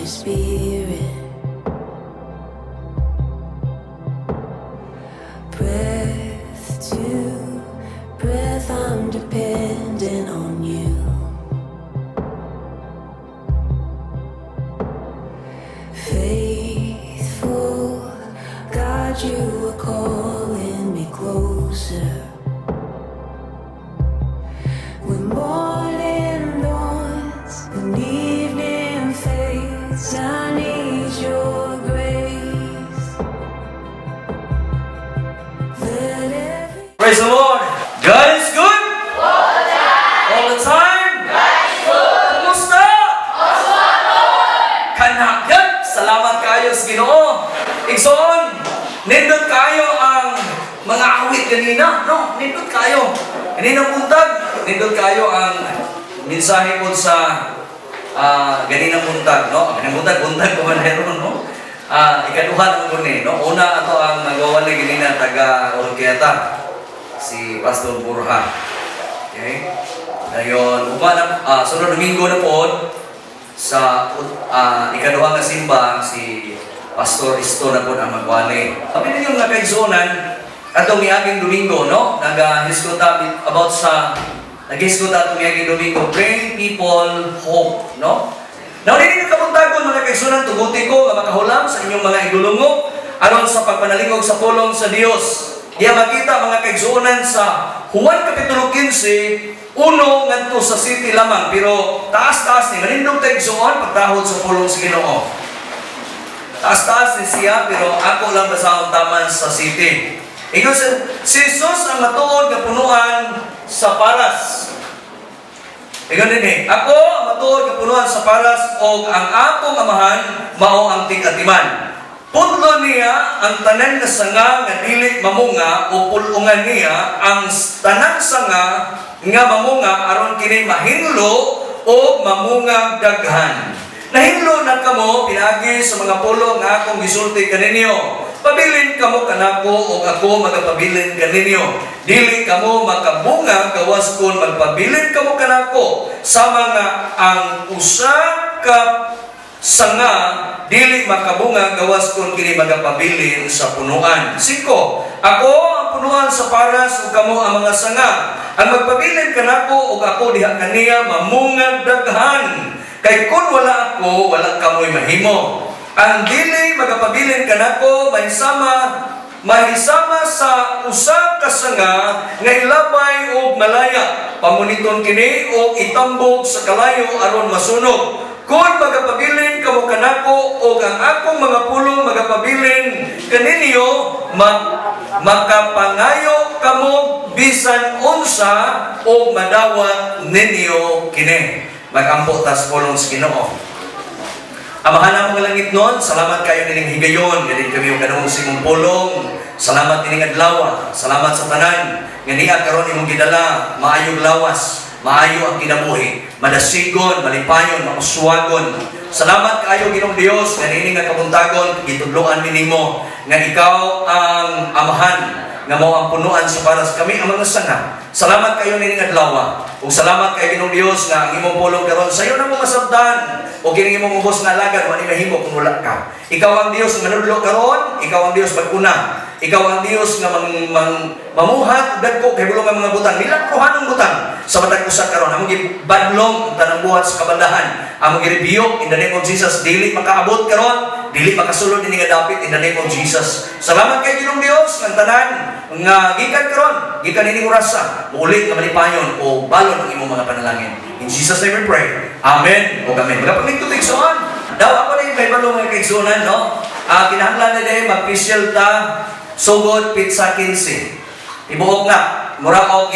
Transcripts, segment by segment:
Your spirit. Breath to breath, I'm dependent on you. Faithful God, you are calling me closer. When morning dawns and evening fades, I need your grace. Let every Praise the Lord. God is good. All the time. All the time. God is good. Kumusta? Kanagyan. Salamat kayo sa Ginoo. Igsoon, nindot kayo ang mga awit kanina. No, nindot kayo. Kanina buntag, nindot kayo ang mensahe ko sa ganinang buntag, no? Ganinang buntag, buntag ko man meron, no? Ikaduha naman ko ni, no? Una ato ang nagawa ni ganina taga Oroquieta, si Pastor Burha. Okay? Dayon, uba na, sunod Domingo na po, sa ikaduha nga simba, si Pastor Isto na po ang magwali. Sabi ninyo mga kaigsuonan, atong miaging Domingo, no? Nag-hisgot about sa, nag-hisgot atong miaging Domingo, bring people hope, no? Now, dili kabuntagon mga kaigsuonan, tuguti ko nga makahulam sa inyong mga igulungo, aron sa pagpanalingog sa pulong sa Dios. Iya makita mga kaigsuonan sa Juan Kapitulo 15, uno ngadto sa siyete lamang, pero taas-taas ni manindog ta, igsuon, pagtahod sa pulong sa Ginoo. Taas-taas ni siya, pero ako lang basahon taman sa siyete. Ingon si Jesus ang matuod nga punuan sa paras. Ingon din eh, "Ako ang matuod nga punuan sa paras og ang akong Amahan mao ang tig-atiman. Pudlo niya ang tanan nga sanga nga dili mamunga o pul-ungan niya ang tanang sanga nga mamunga aron kini mahinlo o mamunga daghan. Nahinlo na kamo pinaagi sa mga pulong nga akong gisulti kaninyo. Pabilin kamo kanako ug ako magapabilin kaninyo. Dili kamo makabunga gawas kon magpabilin kamo kanako, sama nga ang usa ka sanga dili makabunga gawas kon kini magapabilin sa punuan." Singko, "Ako ang punuan sa paras ug kamo ang mga sanga. Ang magpabilin kanako ug ako diha kaniya mamungag daghan. Kay kun wala ako, wala kamoy mahimo. Ang dili magapabilin kanako mahisama mahisama sa usa ka sanga nga ilabay og malaya. Pamuniton kini og itambok sa kalayo aron masunog. Kung magapabilin kamo kanako og ang akong mga pulong magapabilin kaninyo, makapangayo kamo bisan unsa og madawat ninyo kini." Magampo tas pulong sa Ginoo. Amahan namong langitnon, salamat kayo nining higayon, nga din kami og kanung sa imong pulong. Salamat nining adlaw, salamat sa tanan nga niya karon imong gidala, maayong lawas, maayo ang kinabuhi, madasigon, malipayon, mauswagon. Salamat kaayo, Ginoong Dios, nga niini nga kabuntagon gitudloan mi nimo nga ikaw ang Amahan nga mao ang punuan sa paras, kami ang mga sanga. Salamat kayo nining adlaw. Ug salamat kay Ginoong Dios nga ang imong pulong karon sayo na mo masabtan o kining imong ubos nga alagad wa ni mahimo kung wala ka. Ikaw ang Dios nga manudlo karon, ikaw ang Dios mag-una. Ikaw ang Dios nga mang, mang mamuhat og dagko kay bulong ang mga butang, milagruhanong butang sa matag usa karon. Among gibadlong ang tanang buhat sa kabandahan. Among gi-rebuke in the name of Jesus. Dili makaabot karon, dili makasulod ini nga dapit in the name of Jesus. Salamat kay Ginoong Dios ng tanan nga gikan karon, gikan ining orasa, muuli nga malipayon o balon ang imong mga panalangin. In Jesus' name we pray. Amen. O amen. Magapanglingkod, igsoon. Daw ako na yung kahibalo, mga kaigsuonan, no? Kinahanglan na din mag-facial ta sugod petsa 15. Tibuok na. Mura og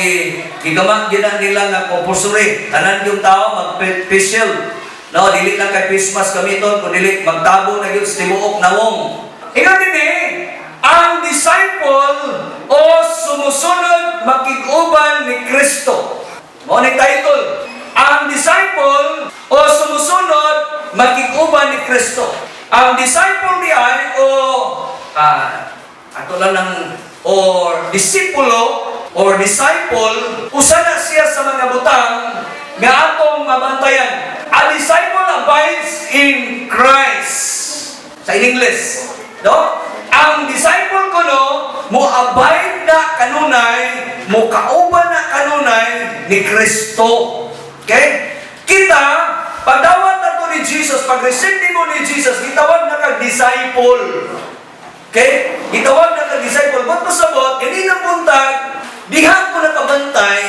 gigama gina nila nga compulsory. Tanan yung tao mag-facial. No, dili lang kay face mask gamiton, kun dili magtabo na gyud sa tibuok nawong. Ingon din eh, ang disciple o sumusunod makig-uban ni Kristo. Mao ni title. Ang disciple o sumusunod makig-uban ni Kristo. Ang disciple di ay o ato lang ng or disipulo or disciple, usa na siya sa mga butang nga atong mabantayan. A disciple abides in Christ. Sa in English. No? Ang disciple ko, no, mo abide na kanunay, mo kauban na kanunay ni Kristo. Okay? Kita, pagdawat na to ni Jesus, pag receive mo ni Jesus, gitawag na kag disciple. Okay? Gitawag na kag disciple. Ba't pasabot, ganinang buntag, diha ko nakabantay,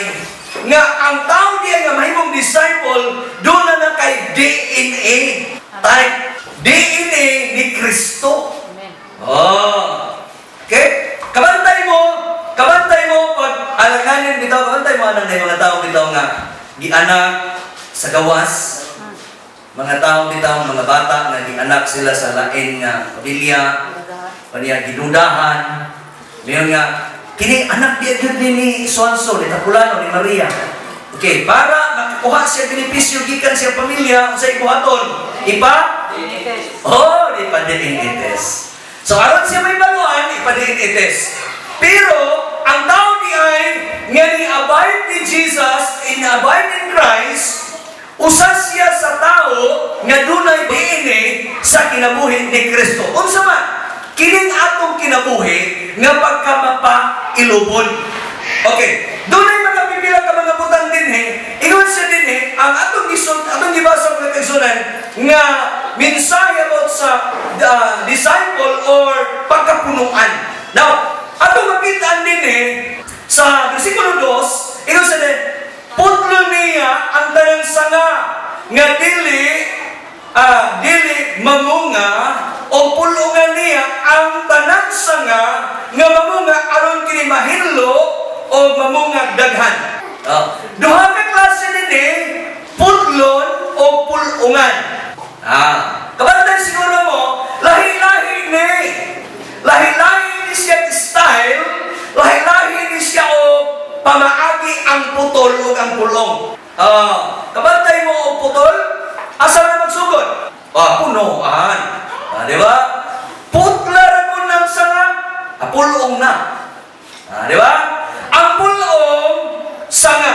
nga ang tao diya nga mahimong disciple, duna na kay DNA type. DNA ni Kristo. Amen. Oh. Okay? Kabantay mo pag alanganin bitaw, kabantay mo anang mga tao bitaw nga gianak sa gawas. Mga tao bitaw, mga bata nga gianak sila sa lain nga pamilya, paniya gidudahan. Mayon nga kini anak diya gyud ni Swanso, ni Tapulano, ni Maria. Okay, para makakuha siya benepisyo gikan siya pamilya, unsay buhaton? Ipa Oh, di pa DNA test. So aron siya may baluan, ipa-DNA test. Pero ang tao di ay nga ni abide ni Jesus, in abide in Christ, usa siya sa tao nga dunay DNA sa kinabuhi ni Kristo. Unsa man? Kining atong kinabuhi nga pagkamapa-ilubon. Okay, dunay mga pipila ka mga butang dinhi, ingon siya dinhi, ang atong gisul atong gibasa, mga kaigsunan, nga mensahe about sa disciple or pagkapunuan. Now, atong makitaan dinhi sa versikulo 2, ingon siya dinhi, putlo niya ang tanang sanga nga dili mamunga o pulungan niya ang tanang sanga nga mamunga aron kini mahinlo o mamunga daghan. Oh. Duha ka klase dinhi, putlon o pulungan. Kabantay siguro mo, lahi-lahi ni. Lahi-lahi ni siya style, lahi-lahi ni siya o pamaagi ang putol o ang pulong. Kabantay mo og putol, asa na magsugod? Punuan. Di ba? Putla ra ko ng sanga, pulong na. Di ba? Ang pulong, sanga.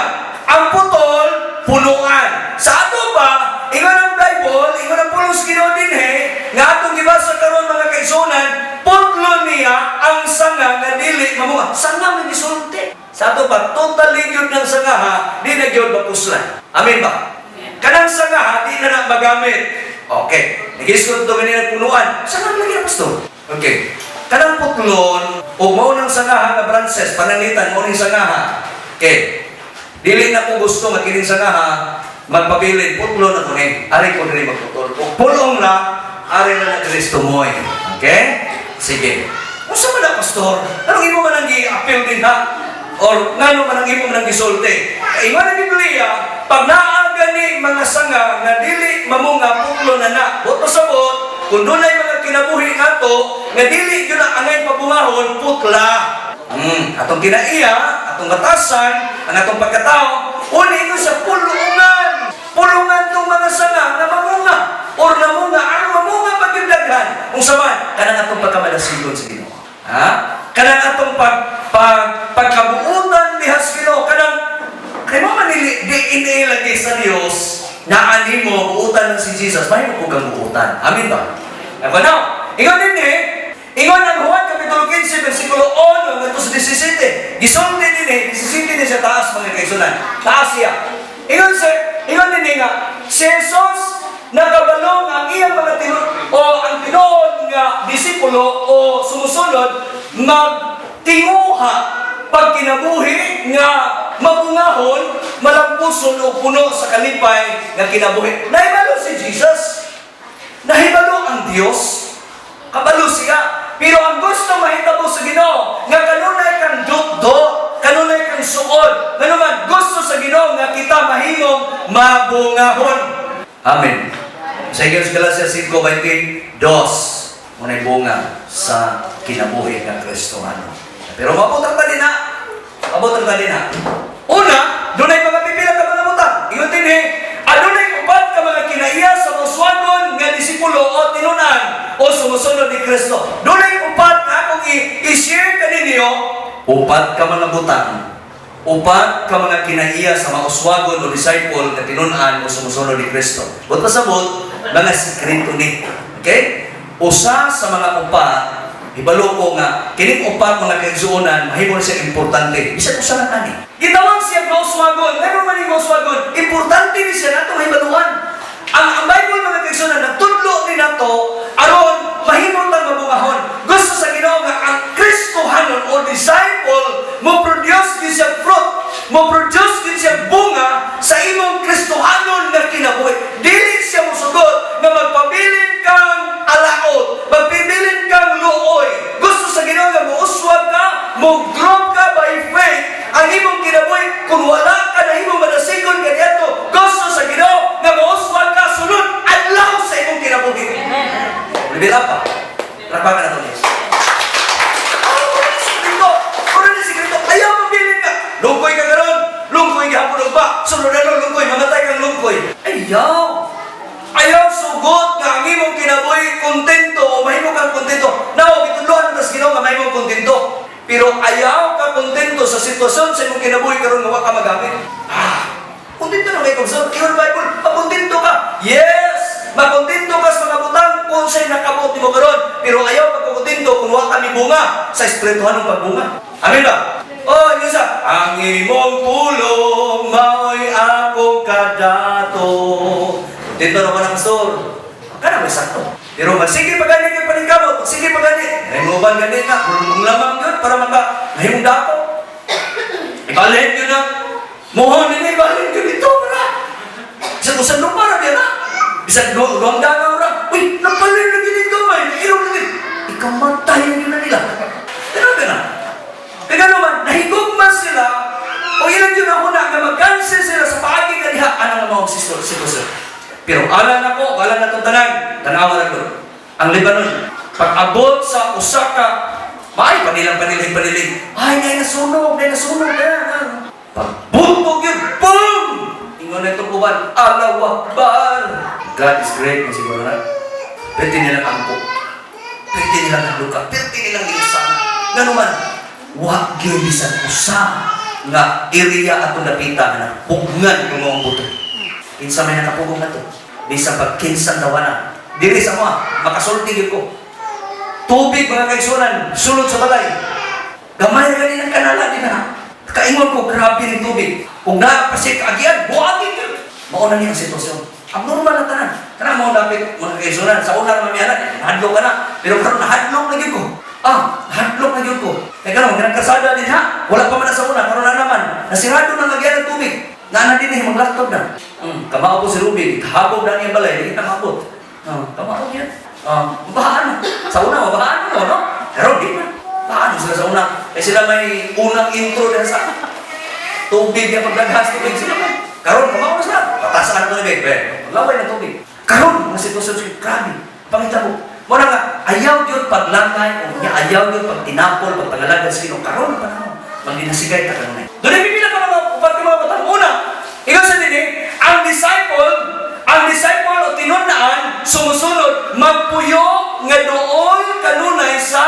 Ang putol, punuan. Sa ato pa, ingon ang Bible, ingon ang pulong sa Ginoo dinhi, nga atong gibasa karon, mga kaigsunan, putlo niya ang sanga nga dili mamunga. Sanga man gisulti. Sa ato pa, totally gyud ng sanga ha, di na gyud mapuslan. Amen ba? Kanang sanga ha, di na na magamit. Okay. Nag-isgot to ganina punuan. Sanga lagi na, pastor. Okay. Kanang putlon, o mao nang sanga ha nga branches, pananglitan, mao ning sanga ha. Okay. Dili na ko gusto nga kining sanga ha, magpabilin, putlon na ko ni. Ari ko diri magputol. Ug pulong na, ari na na Kristo moy. Okay? Sige. Unsa man na, pastor? Anong imo man ang gi-appeal din ha? Or ngano man ang imo man ang gisulti? Kay ingon ang Biblia, pag naa gani mga sanga nga dili mamunga, putlo na na. Buot pasabot, kung dunay mga kinabuhi nato nga dili gyud na angay pabungahon, putla. Atong kinaiya, atong batasan, ang atong pagkatao, uli ito sa pulungan. Pulungan tong mga sanga nga mamunga or namunga, aron mamunga pag yung daghan. Unsa man, kanang atong pagkamalasigon sa Ginoo. Ha? Kanang atong pag pagkabuutan diha sa Ginoo, kanang kay mo man dili DNA lagi sa Dios na animo buutan ng si Jesus, mahimo ko kang buutan. Amen ba? Ako now, ingon din eh, ingon ang Juan Kapitulo 15, versikulo 1 ngadto sa 17. Gisulti din eh, 17 ni siya taas, mga kaigsunan. Taas siya. Ingon din eh nga, si Jesus nakabalo nga ang iyang mga o ang tinuod nga disipulo o sumusunod magtinguha pagkinabuhi nga mabungahon, malampuson o puno sa kalipay nga kinabuhi. Nahibalo si Jesus. Nahibalo ang Dios. Kabalo siya. Pero ang gusto mahitabo sa Ginoo nga kanunay kang dutdo, kanunay kang suod. Ngano man gusto sa Ginoo nga kita mahimong mabungahon. Amen. Sa Galatia 5:22, muna'y bunga sa kinabuhi ng Kristohano. Pero mabutan pa din na. Mabutan pa din na. Una, dunay mga pipila ka mga butang. Ingon din eh, adunay upat ka mga kinaiya sa muswagon nga disipulo o tinunan o sumusunod ni Kristo. Dunay upat nga akong i-share kaninyo, upat ka mga butang, upat ka mga kinaiya sa mauswagon o disciple nga tinunan o sumusunod ni Kristo. Buot pasabot, Mga sikreto ni. Okay? Usa sa mga upat, hibalo ko nga, kining upat, mga kaigsuonan, mahimo na siya importante. Bisan usa lang ani. Gitawag siya Volkswagen. Meron man yung Volkswagen. Importante ni siya natong hibaluan. Ang Bible, mga kaigsuonan, nagtudlo ni nato aron mahimo tang mabungahon. Gusto sa Ginoo nga ang Kristohanon o disciple mo produce din siya fruit, mo produce din siya bunga sa imong Kristohanon nga kinabuhi. Dili siya mosugot nga magpabilin kang alaot, magpabilin kang luoy. Gusto sa Ginoo nga muuswag ka, mo grow ka by faith ang imong kinabuhi. Kung wala ka nahimo madasigon kaniadto, gusto sa Ginoo nga muuswag ka sunod adlaw sa imong kinabuhi. Level up pa. Palakpakan nato, guys. Oh, wala ni sikreto. Wala ni sikreto. Ayaw mabilin ka. Lungkoy ka karon. Lungkoy gihapon og ba. Sunod na lungkoy, mamatay kang lungkoy. Ayaw. Ayaw sugot nga ang imong kinabuhi kontento o mahimo kang kontento. Now, gitudloan ta sa Ginoo nga mahimong kontento. Pero ayaw ka kontento sa sitwasyon sa imong kinabuhi karon nga wa ka magamit. Ah, kontento na kay kung Ingon Bible, makontento ka. Yes, makontento ka sa mga butang kung sa'y nakabot nimo karon. Pero ayaw pagkontento kung wa ka bunga sa espirituhanong pagbunga. Amen ba? Oh, yun sa ang imong pulong mao'y akong kadato. Kontento na ka ng pastor. Kana may sakto. Pero magsige pa gani kay paningkamot, magsige pa gani. Nahimo gani nga, bulong lamang yun para maka nahimong dako. Ibalhin yun na. Mohon ini ibalhin yun ito para. Bisan usan lupa ra biya na. Bisan duang daga ra. Uy, napalin na gini gamay, inom na gini. Ikamatay yun na nila. Pero na. Kaya naman, nahigugma sila, o ilan yun ako na, nga mag-cancel sila sa paagi nga diha, anang mga sitwasyon. Pero alam na ko, alam na itong tanan, tanawa na ko. Ang Lebanon, pag-abot sa usa ka, maay, panilang panilig panilig. Ay, nay nasunog, nay nasunog, na. Pagbuntog yun, boom! Ingon na itong uban, Allahu Akbar! God is great, na siguro na. Pwede nilang angko. Pwede nilang haluka. Pwede nilang liusan. Nga naman, wa gyud bisan usa nga area atong napita nga napugngan yung mga buto. Kinsa may nakapugong na to? Bisan pag kinsang tawana. Diri sa mga, makasulti gyud ko. Tubig, mga kaigsuonan, sulod sa balay. Gamay ra gani ng kanala din na. Kaingon ko, grabe ning tubig. Kung naa pa siya kaagian, buagin yun. Mao na niya ang sitwasyon. Abnormal na tanan. Kana mo dapit, mga kaigsuonan, sa una naman miyanan, nahadlok ka na. Pero karon nahadlok na gyud ko. Ah, nahadlok na gyud ko. Kay karon kanang kalsada din ha. Wala pa man na sa una, karon na naman. Nasirado na lagyan ng tubig. Naa na din eh, maglaktod na. Kamao po si Ruby, habog na niya balay, di kita maabot. Oh, kamao niya. Ah, mabahaan. Sa una, mabahaan mo, no? Pero di na. Paano sila sa una? Eh sila may unang intro din sa tubig niya, pagdaghas tubig sila may. Karon, kamao na sila. Patasaan ko na be. Maglaway na tubig. Karon, mga sitwasyon sige, grabe. Pangita mo. Muna nga, ayaw yun paglangay, o niya ayaw yun pagtinapol, pagpangalagan sa Ginoo. Karon pa panahon. Magdinasigay ta kanunay. Doon ay pipila ka mga upat ka mga batang. Una, ikaw sa dini, ang disciple o tinun-an, sumusunod, magpuyo nga dool kanunay sa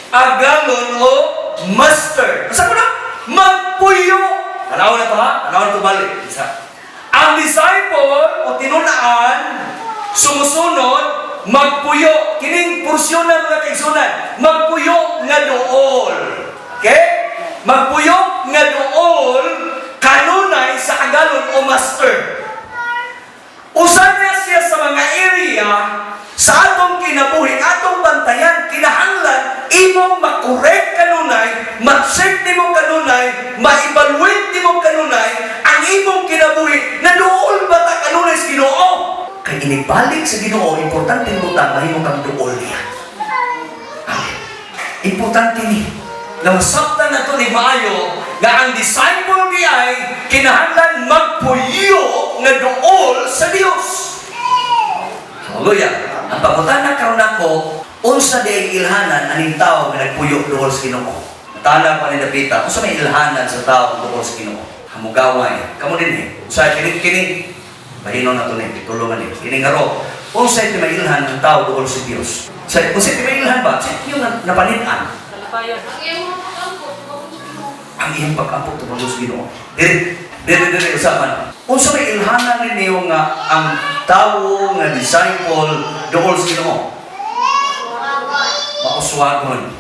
agalon o master. Asa ko na? Magpuyo. Tanaw na to ha? Tanaw na to balik. Isa. Ang disciple o tinun-an, sumusunod, magpuyo. Kining porsyon ng mga kaigsuonan, magpuyo nga dool. Okay? Magpuyo nga dool kanunay sa agalon o master. Usa niya siya sa mga area sa atong kinabuhi, atong bantayan, kinahanglan imong makorek kanunay, ma-check nimo kanunay, ma-evaluate nimo kanunay ang imong kinabuhi na dool ba ta kanunay sa Ginoo? Kay inibalik sa Ginoo, importante butang mahimo kang duol niya. Amen. Importante ni na masabtan nato ni maayo nga ang disciple ni ay kinahanglan magpuyo nga duol sa Dios. Hallelujah. Ang pangutana karon nako, unsa di ay ilhanan aning tao nga nagpuyo duol sa Ginoo? Tala ko ni Dapita, unsa may ilhanan sa tao duol sa Ginoo? Hamugaway. Kamo din eh. Sa kini kini mahino na to ni tulungan ni. Kini nga ro. Unsa ti may ilhan ang tao duol sa Dios? Sa unsa ti may ilhan ba? Sa yung napanit-an Kalakayan. Ang iyong pag-ampo, tubag sa Ginoo. Ang iyong pag-ampo tubag sa Ginoo. Dire, dire, dire, usapan. Unsa may ilhanan ninyo nga ang tawo nga disciple duol sa Ginoo? Mauswagon.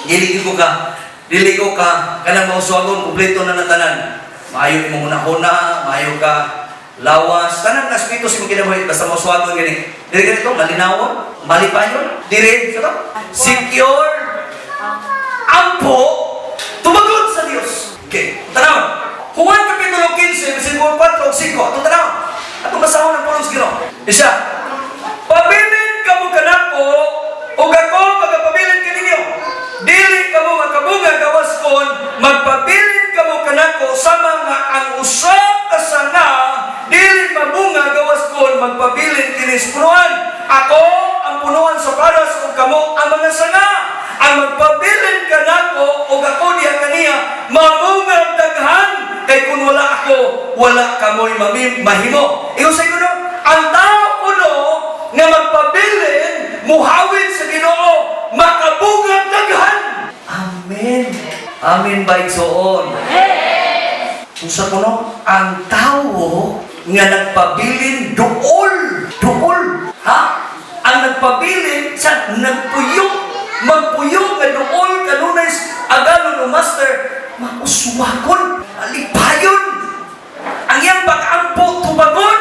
Dili ko ka kanang mauswagon, kumpleto na na tanan. Maayo imong hunahuna, maayo ka lawas, tanan nga aspeto sa imong kinabuhi basta mauswagon gani. Dili ganito malinawon, malipayon, diri sa to. Secure, ampo, tubagon sa Dios. Okay, tanaw. Juan Kapitulo 15, versikulo 4 ug 5. Ato tanaw. Ato basahon ang pulong sa Ginoo. Isa. "Pabilin kamo kanako ug ako magapabilin kaninyo. Dili kamo makabunga gawas kon magpabilin kamo kanako, sama nga ang usa ka sanga dili mabunga gawas kon magpabilin kini sa punuan. Ako ang punuan sa paras ug kamo ang mga sanga. Ang magpabilin kanako ug ako diha kaniya mamunga daghan, kay kun wala ako, wala kamoy mahimo." Ingon sa kuno, ang tao kuno nga magpabilin, muhawid sa Ginoo, makabunga daghan. Amen. Amen ba, igsoon? Unsa kuno ang tawo nga nagpabilin duol, duol, ha? Ang nagpabilin sa nagpuyo, magpuyo nga duol kanunay agalon o master, mauswagon, malipayon. Ang iyang pag-ampo tubagon.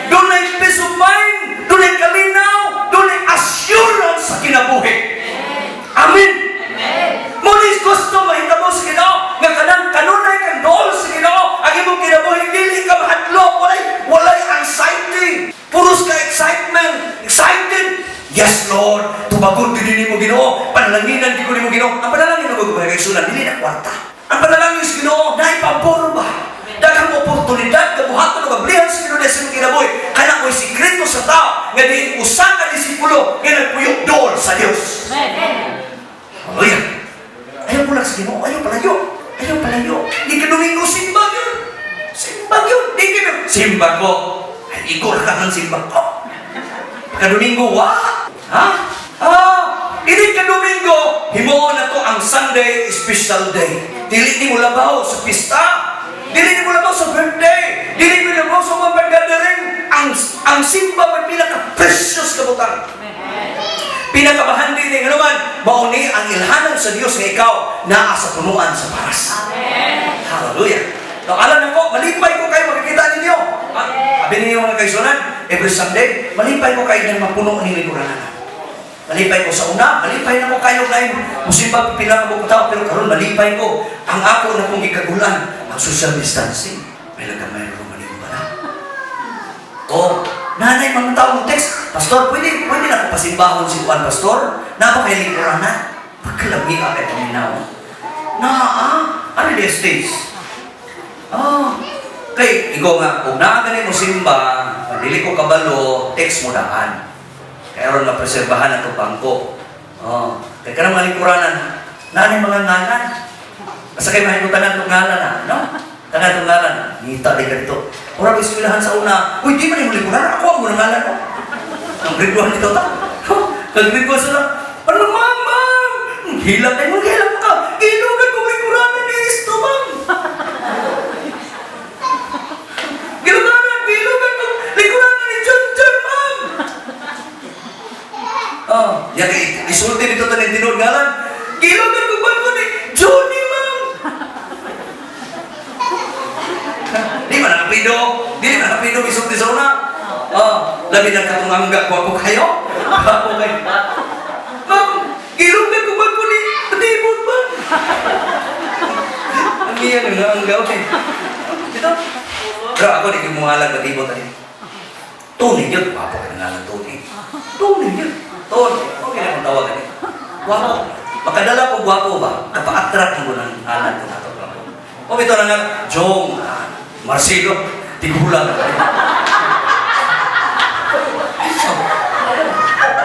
Dunay peace of mind, dunay kalinaw, dunay assurance sa kinabuhi. Amen. Mao ni gusto mahitabo sa Ginoo nga kanang kanunay kang duol sa Ginoo, ang imong kinabuhi dili ka mahadlok, walay anxiety. Puros ka excitement, excited. Yes, Lord, tubagon gid nimo, Ginoo. Panalanginan gid ko nimo, Ginoo. Ang panalangin ko kay sunan dili na kwarta. Ang panalangin sa Ginoo naay pabor ba? Daghang oportunidad nga buhaton og ablihan sa Ginoo sa imong kinabuhi. Kana mo'y sikreto sa tao nga diin usa ka disipulo nga nagpuyok duol sa Dios. Hallelujah. Ayaw mo lang sa Ginoo, ayaw palayo. Ayaw palayo. Di ka Domingo, simba yun. Simba yun. Di ka simba ko. Ay, igor ka ng simba ko. Pagka Domingo, wa? Ha? Ah, hindi ka Domingo, himuon na to ang Sunday special day. Dili ni mo labaw sa pista. Dili ni mo labaw sa birthday. Dili mo labaw sa mga gathering. Ang simba may pinaka-precious ka butang. Pinakamahandi ni nga naman, mao ni ang ilhanan sa Dios nga ikaw naa sa punuan sa paras. Hallelujah. No, alam na ko, malipay ko kayo makikita ninyo. Ah, sabi ninyo mga kaigsuonan, every Sunday, malipay ko kayo ng mapuno ni lingkuranan. Malipay ko sa una, malipay na ko kayo ngayon. Musimba pila ka buong tao, pero karon malipay ko. Ang ako na kong gikagulan, ang social distancing. May lagamay ro manimba na. Oh, nanay mga tao mo text, "Pastor, pwede na ko pasimbahon si Juan, Pastor? Naa ba kay lingkuranan?" Pagkalami kay paminaw. Na, ah, ano the stage? Ah, kay ikaw nga, kung naa gani mo simba, dili ko kabalo, text mo daan. Kaya aron mapreserbahan ang itong bangko. Oh, kay kanang mga lingkuranan, nanay mga ngalan. Basta kay mahimo tanan tong ngalan na, no? Tanan tong ngalan. Ngita di ka dito. Ora ba eskwelahan sa una, "Uy, di man yung lingkuranan, ako ang munang ngalan ko." Ang grade 1 nito ta. Kag grade 1 sila, "Ano, ma'am, ma'am? Hilak kayo, hilak ka. Gilugan kong lingkuranan ni isto, ma'am. Giluganan, gilugan kong lingkuranan ni John John, ma'am." Oh, ya kay isulti dito tanin tinuod ngalan. "Gilugan kong bangko ni Johnny, ma'am." Di man ang pido, di man ang pido isulti sa una. Oh, labi ng katong angga ko ako kayo. Ako kayo. "Ma'am, gilugan kong bangko ni Tibon, ma'am." Ang iya nga angga okay. Dito. Pero ako di ko mga batibot tani. Tony yun. Gwapo ka na ngalan Tony. Tony yun. Tony. Okay na kung tawagan eh. Gwapo. Makadala ko gwapo ba? Kapa-attract mo ng ngalan ko nato gwapo. O ito na nga, Jong, ah, Marcelo, tigulang na kayo. So,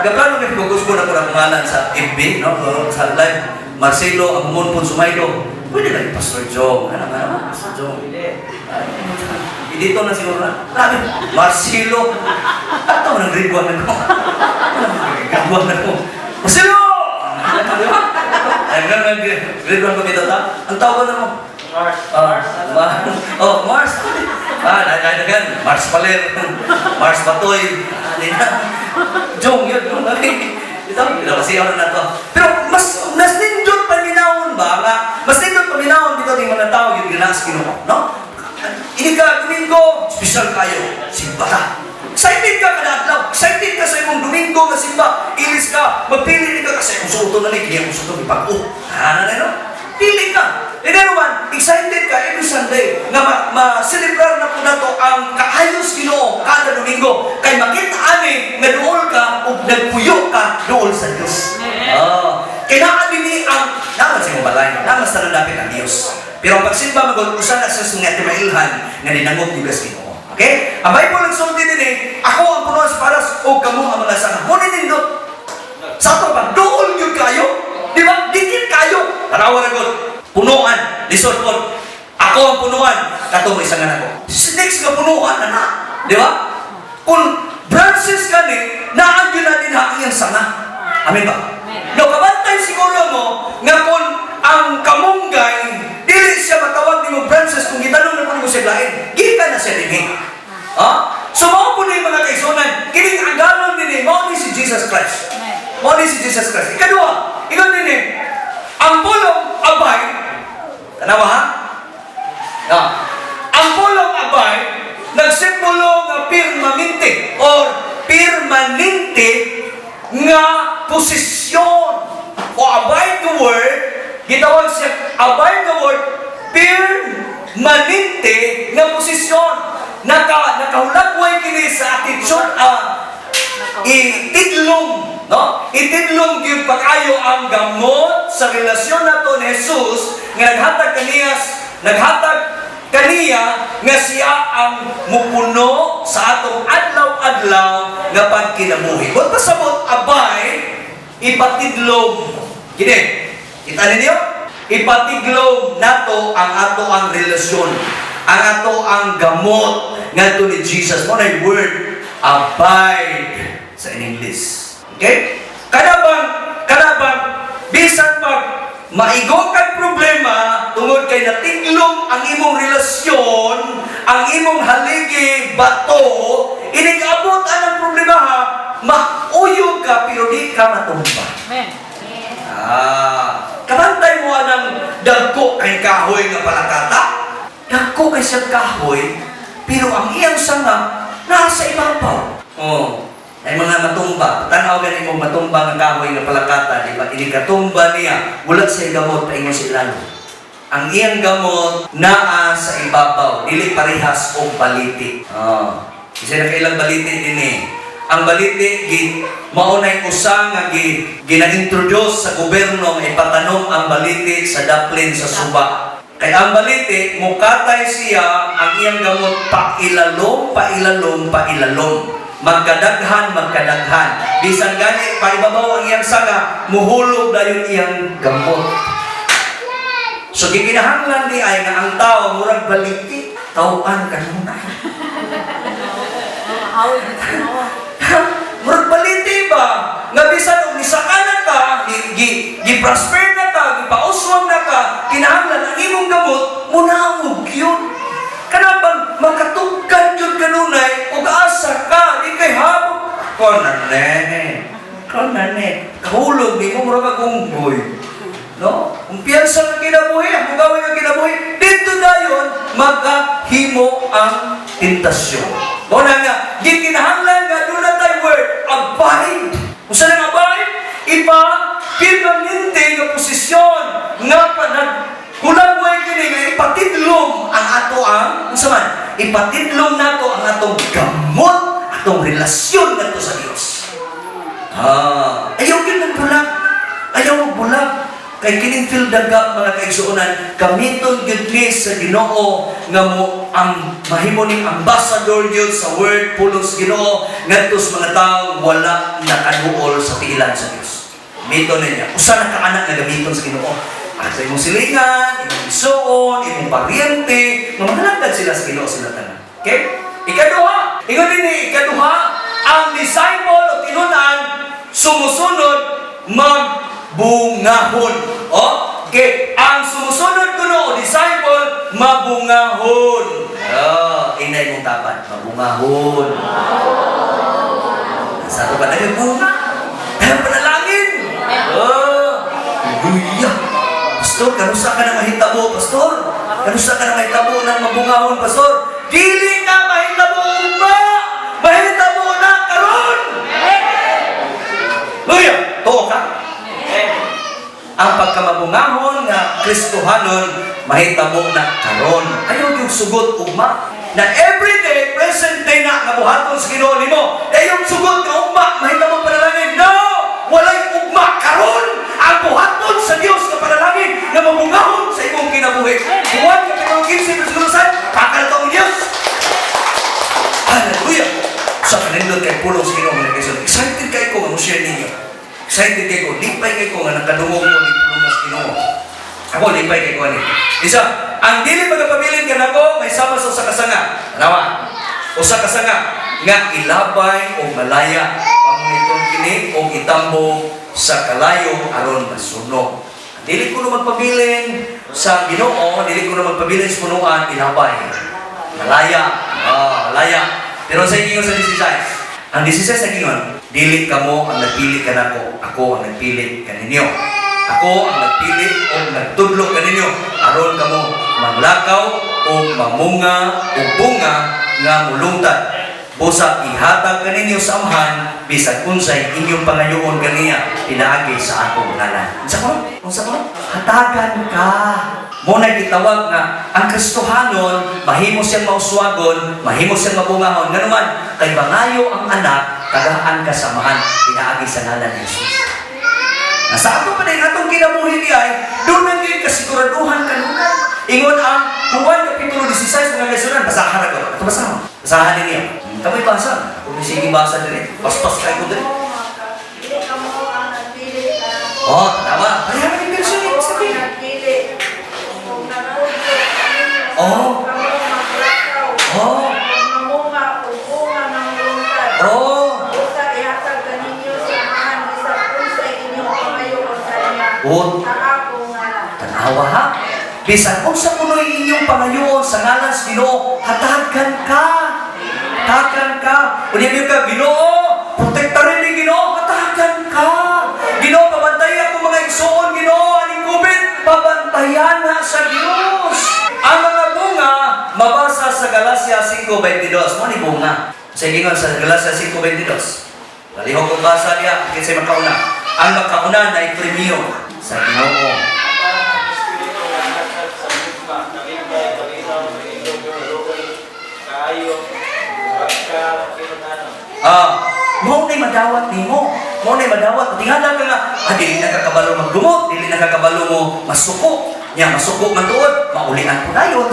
gaplano nga ko na ko na ngalan sa FB, no? Sa live, Marcelo, ang Monpon Sumaylo. Pwede lang Pastor Jong. Ano nga, Pastor Jong? Dito na siguro na. Grabe, Marcelo. Ato nang grade 1 na ko. Grade 1 na ko. Marcelo! Di ba? Ay, ganun, grade 1 ko dito ta. Ang tawag na mo. Mars. Ah, oh, Mars. Ah, daghan. Mars Paler, Mars Batoy, ah, di na. Jong, yun, yun, ito, ito kasi ano na to. Pero mas nindot paminawon ba nga, mas nindot paminawon dito ng mga tao yung ginaas Ginoo, no? Ini ka Domingo, special kayo, simba ta. Excited ka kada adlaw, excited ka sa imong Domingo nga simba, ilis ka, magpili ka kasi kung suoton na ni, kini akong suoton, ipag-o. Ah, na, no? Pili ka. And then man, excited ka every Sunday nga ma-celebrar na po nato ang kaayos Ginoo kada Domingo kay makita ani nga duol ka ug nagpuyo ka duol sa Dios. Oh, kay naa dinhi ang naa sa imong balay, naa sa dapit ang Dios. Pero ang pagsimba magod usa na sa mga timailhan nga ninangop yung sa Ginoo. Okay? Ang Bible nagsulti dinhi, ako ang punuan sa paras ug kamo ang mga sanga. Mo nindot. Sa ato pa, duol yun kayo. Di ba? Dikit kayo. Tanawa na gud. Punuan. Lisod po. Ako ang punuan. Kato mo isang anak ko. Next nga punuan na na. Di ba? Kung branches kani, naa gyud na din ha iyang sanga. Amen ba? No, kabantay siguro mo nga kung ang kamunggay, dili siya matawag nimo branches kung gitanong na po nimo siya lain. Gikan na siya dinhi. Ha? So mao po ni mga kaigsuonan, kining agalon dinhi, mao ni si Jesus Christ. Mao ni si Jesus Christ. Ikaduha, ingon dinhi, ang pulong abide, tanawa ha? Ah. Ang pulong abide, nagsimbolo nga permanente or permanente nga posisyon o abide the word, gitawag siya abide the word, permanente nga posisyon. Nakahulagway kini sa atensyon, itidlong, no? Itidlong gyud pag-ayo ang gamot sa relasyon nato ni Jesus nga naghatag kaniya nga siya ang mupuno sa atong adlaw-adlaw nga pagkinabuhi. Kung pasabot abide, ipatidlong. Kini, kita ninyo? Ipatidlong nato ang ato ang relasyon, ang ato ang gamot ngadto ni Jesus. Mo na word abide sa in English. Okay? Kada bang bisan pag maigo kag problema tungod kay natinglong ang imong relasyon, ang imong haligi bato, inig-abot ang problema ha, mauyog ka pero di ka matumba. Amen. Ah, kabantay mo anang dagko kay kahoy nga palakata. Dagko kay siyang kahoy, pero ang iyang sanga nasa ibabaw. Oh, ay mga matumba. Tanaw gani mo matumba nga kahoy nga palakata, di ba? Ini katumba niya, wala sa gamot paingon sa ilalom. Ang iyang gamot naa sa ibabaw, dili parehas og baliti. Oh. Kasi nakailang baliti din eh. Ang baliti gi mao nay usa nga gi gina-introduce sa gobyerno nga ipatanom ang baliti sa daplin sa suba. Kay ang baliti mukatay siya ang iyang gamot pailalom, pailalom, pailalom. Magkadaghan, magkadaghan. Bisan gani paibabaw ang iyang sanga, muhulog dayon iyang gamot. So gikinahanglan di ay nga ang tao murag baliti, tawaan kanunay. Awit din sa Ginoo. Murag baliti ba? Nga bisan og nisaka na ka, gi, gi, gi-prosper na ka, gipauswang na ka, kinahanglan ang imong gamot, munaog yun. Kanang makatugkan yun kanunay, ug asa ka, di kay habok. Konane, konane, kahulog di mo murag kag unggoy. No? Kung piyansa nga kinabuhi, ang gawin nga kinabuhi, dito dayon magahimo ang tentasyon. Mao na nga, gikinahanglan nga doon na tayo word, abide. Kung saan ang abide? Ipa permanente nga posisyon nga pa nag hulagway kini nga ipatidlong ang ato ang unsa man ipatidlong nato ang atong gamot, atong relasyon ngadto sa Dios. Ah, ayaw gyud magbulag. Ayaw magbulag. Kay kining fill the gap, mga kaigsuonan, gamiton gyud ni sa Ginoo nga mo ang mahimo ning ambassador gyud sa word pulong sa Ginoo ngadto sa mga tawo wala nakaduol sa tiilan sa Dios. Gamiton niya. Usa na ka anak nga gamiton sa Ginoo. At sa imong silingan, imong isuon, imong paryente, nga mangalagad sila sa Ginoo sila tanan. Okay? Ikaduha, ingon din ni ikaduha, ang disciple o tinunan sumusunod magbungahon. O, okay. Ang sumusunod kuno o disciple mabungahon. Oh, inay iyang tapad? Mabungahon. Sa ato pa, nagbunga. Panalangin. Oh, hallelujah. Pastor, kanusa ka na mahitabo, Pastor? Kanusa ka na mahitabo ng mabungahon, Pastor? Dili na mahitabo ugma! Mahitabo na karon! Hallelujah! Tuo ka? Ang pagkamabungahon nga Kristohanon mahitabo na karon. Ayaw yung sugot ugma. Na everyday, present day na nga buhaton sa Ginoo nimo. Ayaw sugot nga ugma, mahitabo panalangin. No! Walay ugma karon. Ang buhaton sa Dios nga panalangin nga mabungahon sa imong kinabuhi. Juan kapitulo 15 versikulo 6, pakal ang Dios. Hallelujah! Sa kanindot kay pulong sa Ginoo, mga kaigsoon. Excited kay ko nga mo share ninyo. Excited kay ko, lipay kay ko nga nakadungog mo ni pulong sa Ginoo. Ako lipay kay ko ani. Isa, ang dili magapabilin kanako may sama sa usa ka sanga. Tanawa. Usa ka sanga nga ilabay o malaya, pamuniton kini o itambok sa kalayo aron masunog. Dili ko no magpabilin sa Ginoo, dili ko no magpabilin sa punuan, ilabay. Malaya. Ah, malaya. Pero sa inyo sa 16. Ang 16 sa ingon, "Dili kamo ang nagpili kanako, ako ang nagpili kaninyo. Ako ang nagpili o nagtudlo kaninyo aron kamo manglakaw o mamunga o bunga nga mulungtad. Busa ihatag kaninyo sa Amahan bisan unsay inyong pangayoon kaniya pinaagi sa akong ngalan." Unsa ko? Unsa ko? Hatagan ka. Mo na gitawag nga ang Kristohanon mahimo siyang mauswagon, mahimo siyang mabungahon. Nganuman kay mangayo ang anak, tagaan ka sa Amahan pinaagi sa ngalan ni Jesus. Na sa ato pa din atong kinabuhi ni ay doon na gyud kasiguraduhan kanunay. Ingon ang Juan kapitulo 16, mga kaigsuonan, basahan ako. Ito basahan. Basahan ninyo. Kamoy basa. Kung sige basa diri, paspas kay ko diri. Dili kamo ang nagpili ka. Oh, tama. Pareha man yung version ni Ako Mr. ang King. nagpili. Kung nagtudlo kaninyo, Oh. kamo maglakaw. Oh. Kung mamunga og bunga nga mulungtad. Oh. Busa ihatag kaninyo sa Amahan bisan unsay inyong pangayoon kaniya Oh. sa akong ngalan. Tanawa ha. Bisan unsa kuno'y inyong pangayoon sa ngalan sa Ginoo, hatagan ka. Hatagan ka. Unya niyo ka, "Ginoo, protektarin ni Ginoo," hatagan ka. "Ginoo, pabantay ako mga igsoon, Ginoo, aning COVID," pabantayan na sa Dios. Ang mga bunga mabasa sa Galacia 5:22. Mo ni bunga. Sa ingon sa Galacia 5:22. Palihog kong basa niya, kinsay makauna? Ang makauna na premyo sa Ginoo. Apan ang Espiritu naghatag sa gugma, kalipay, kalinaw, kailog, kaluoy, kaayo, pagka-mahinungdanon. Ah, mao nay madawat nimo. Mao nay madawat. Tingala ka nga, ah, dili na ka kabalo magdumot, dili na ka kabalo mo masuko. Nya masuko man tuod, maulian ko dayon.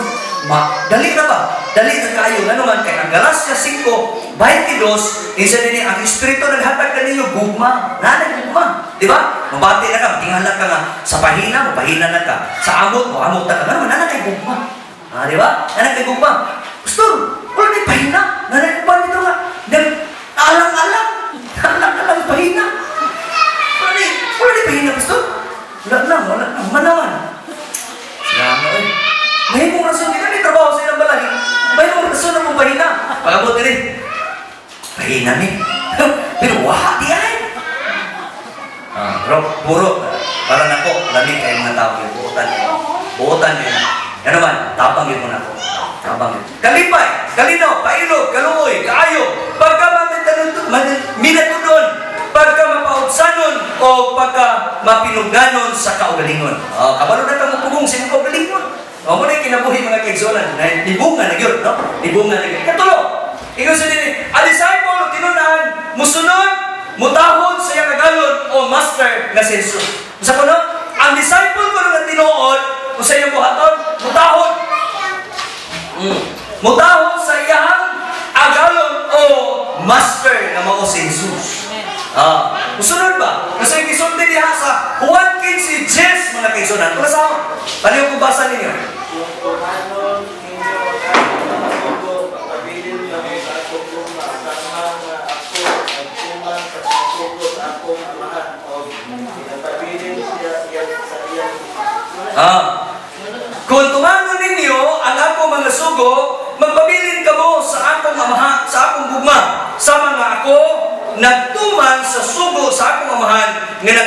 Ma, dali na ba? Dali na kayo ngano man kay ang Galacia 5:22 isa dinhi, ang Espiritu naghatag kaninyo gugma. Naa gugma, di ba? Mabati na ka, tingala ka nga sa pahina, mapahina na ka. Sa amot, mo amot na ka. Ngano man naa kay gugma. Ah, di ba? Naa kay gugma. Pastor, wala may pahina. Naa uban dito nga. Nag alang-alang. Alang-alang pahina. Wala ni pahina, Pastor. Wala na, wala na. Manaman. Salamat eh. May mong rason, hindi na trabaho sa ilang balay. May mong rason na mong pahina. Pagabot din. Pahina ni. Pero wah, di ay. Ah, pero puro, para nako, lami kay mga tao yung buotan niyo. Buotan niyo. Yan naman, tabang yun mo nako. Tabang yun. Kalipay, kalinaw, pailog, kaluoy, kaayo, pagka minatudon, pagka mapaubsanon, o pagka mapinuganon sa kaugalingon. Oh, kabalo na kang pugong sa imong kaugalingon. O mo na yung kinabuhi, mga kaigsuonan, na nibunga na gyud, no? Nibunga na gyud. Katulo, ingon sa dinhi, a disciple tinunan, musunod, mutahod sa iyang agalon o master nga si Jesus. Unsa ko no? Ang disciple ko nga tinuod, unsa iyang buhaton? Mutahod. Mutahod sa iyang agalon o master nga mao si Jesus. Ah, musunod ba? Kasi gisulti diha sa Juan 15, Jes, mga kaigsuonan. Kung sa palihog ko basa ninyo. Kung tumanon ninyo ang akong mga sugo, pagpabilin kamo sa akong gugma, sama nga ako nagtuman sa mga sugo sa akong Amahan, og pinapabilin siya sa iyang Ah. Kung tumanon ninyo ang ako mga sugo, magpabilin kamo sa sa akong gugma, sama nga ako nagtuman sa sugo sa akong Amahan nga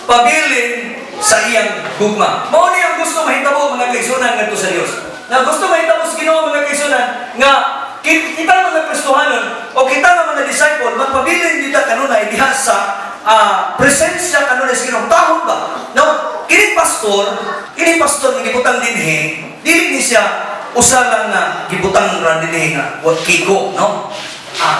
nagpabilin sa iyang gugma. Mao ni ang gusto mahitabo, mga kaigsunan, ngadto sa Dios. Nga gusto mahitabo sa Ginoo, mga kaigsunan, nga kita mga Kristohanon o kita nga mga disciple magpabilin kita kanunay diha sa presensya kanunay sa Ginoo. Tahod ba? No, kini pastor nga gibutang dinhi, dili ni siya usa lang nga gibutang ra dinhi nga wa kiko, no?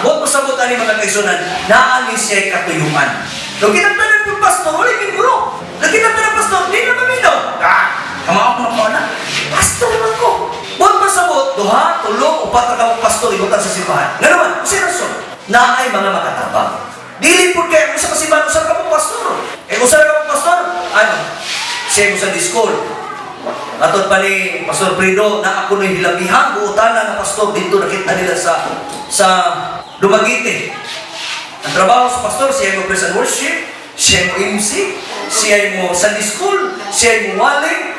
Wa pasabot ani, mga kaigsunan, naa ni siya katuyuan. No, kitang tanan pud pastor, wala miyembro. No, kitang tanan pastor, di na maminaw. Ah, kamao ko na na. Pastor man ko. Wa pasabot, duha, tulo, upat ra ka pastor ibutang sa simbahan. Nga naman, unsay rason? Naay mga makatabang. Dili pud kay usa ka simbahan, usa ka mo pastor. Eh usa ra ka mo pastor, ano? Siya mo sa school. Atod pa ni Pastor Fredo na ako na'y hilabihan, buotan na nga pastor dito nakita nila sa Dumaguete. Ang trabaho sa pastor, siya mo praise and worship, siya mo MC, siya mo Sunday school, siya mo wali,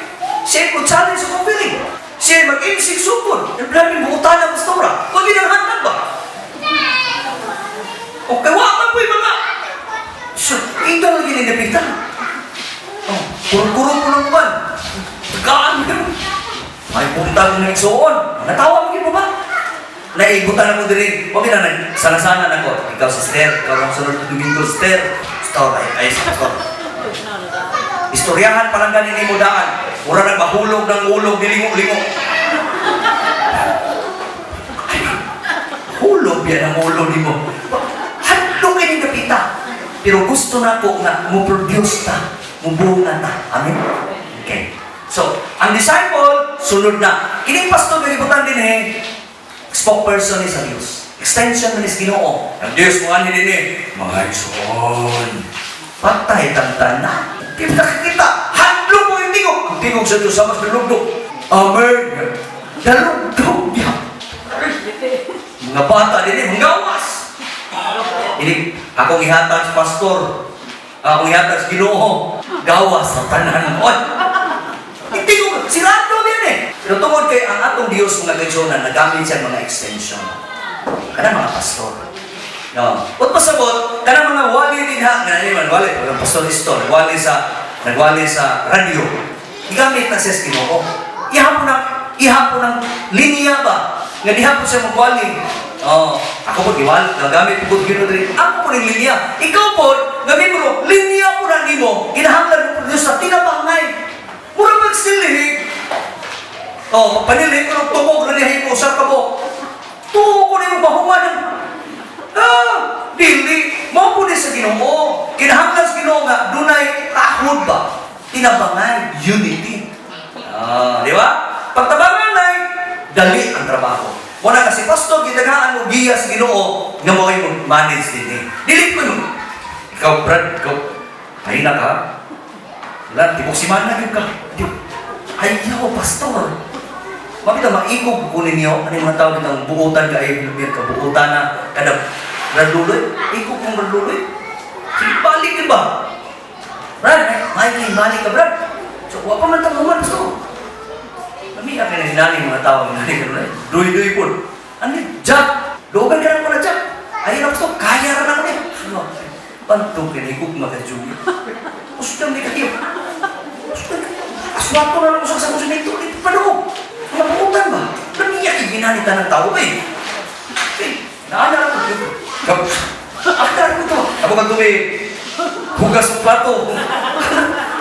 siya mo challenge sa conference, siya mag-MC sukod. Ang plano buotan na pastora. Huwag ginanghatag ba? Okay, wa man po'y mga so, ikaw lagi ninapitan. Oh, kurong-kurong ko lang ba? Tagaan mo. May punta mo ng igsuon. Natawa mo mo ba? Naibutan na mo diri. Huwag na sana-sana na ko. Ikaw, sister, ikaw lang sunod na Domingo, sister. Pastor, ay, ay, pastor. Istoryahan pa lang ganin mo daan. Mura nagmahulog ng ulog, nilingo-lingo. Ay, hulog yan ang ulo nimo. Hadlok kay dapita. Pero gusto na ko nga mo produce ta, mubunga ta. Amen. Okay. So, ang disciple, sunod na. Kining pastor nga gibutan din eh, spokesperson ni sa Dios. Extension na ni sa Ginoo. Ang Dios mo anhi din eh, mga igsoon. Patay tang tanan. Kita kita, hadlok mo yung tingog. Ang tingog sa Diyos, sama sa dalugdog. Amen. Dalugdog niya. Mga bata din eh, mga. Ini akong ihatag sa pastor. Akong ihatag sa Ginoo. Gawas sa tanan. Oy! Hindi ko, sirado yan eh. Pero tungod kay ang atong Dios, mga kaigsuonan, nagamit siya mga extension. Kana mga pastor. No. Ut pasabot, kana mga wali din ha, nga man wali, walang pastor isto, nagwali sa radyo. Gigamit na siya sa Ginoo. Ihapon ng linya ba? Nga diha po siya magwali. Oh, ako po giwal, nagamit po Ginoo diri. Ako po ning linya. Ikaw po, gamit mo linya po na nimo. Kinahanglan mo produce sa tinabangay. Mura magsilhig. Oh, magpanilhig ko ng tukog na niya mo sa kabo. Tuo ko nimo bahuman ng dili. Mao po ni sa Ginoo. Kinahanglan sa Ginoo nga dunay tahod ba? Tinabangay, unity. Ah, di ba? Pagtabangan ay dali ang trabaho. Wala kasi pastor gitagaan mo giya sa Ginoo nga mo'y manage din eh. Dili ko no. Ikaw, Brad, ikaw, pahina ka. Wala, tibok si mana gyud ka. Ayaw, pastor. Mabita maikog ko ninyo, ano yung mga tao bitang buutan ka ay ka buutan na kada raduloy, ikog kong raduloy. Sige, balik din ba? Brad, ay, may balik ka, Brad. So, wa pa man tamuman gusto. Lami ka na hinani mga tao, hinani ka na. Duy-duy po. Ano yun? Jack! Lugan ka na po na, Jack. Ayun ako, kaya ra na ko niya. Ano? Pantong kinigug makajugi. Gusto ni kayo. Gusto kayo. Aswato na lang usag sa kusin ito. Ito pa doon. Mabuutan ba? Namiyak yung ginanita ng tao eh. Eh, naana ko. Ana ko to. Ako kang tumi. Hugas ng plato.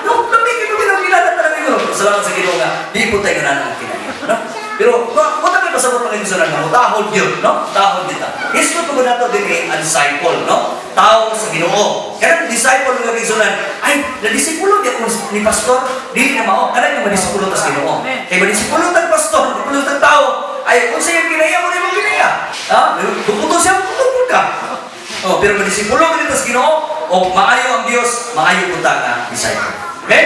No, namiyak yung ginanita talaga yun. Salamat sa Ginoo nga. Di po tayo nga ang kinain. No? Pero, wa tayo pasabot mga igsunan nga tahod yun, no? Tahod kita. Ismo po nato din eh, a disciple, no? Tao sa Ginoo. Kaya disciple mga igsunan, ay, nadisipulo di ako ni pastor, dili na mao, kanang nga madisipulo ta sa Ginoo. Kay madisipulo tag pastor, madisipulo tag tao, ay kung sa iyang kinaya mo nimo kinaya. Ha? Puputo siya, puputo ka. Oh, pero madisipulo ka dito sa Ginoo, o maayo ang Dios, maayo po ta nga disciple. Okay?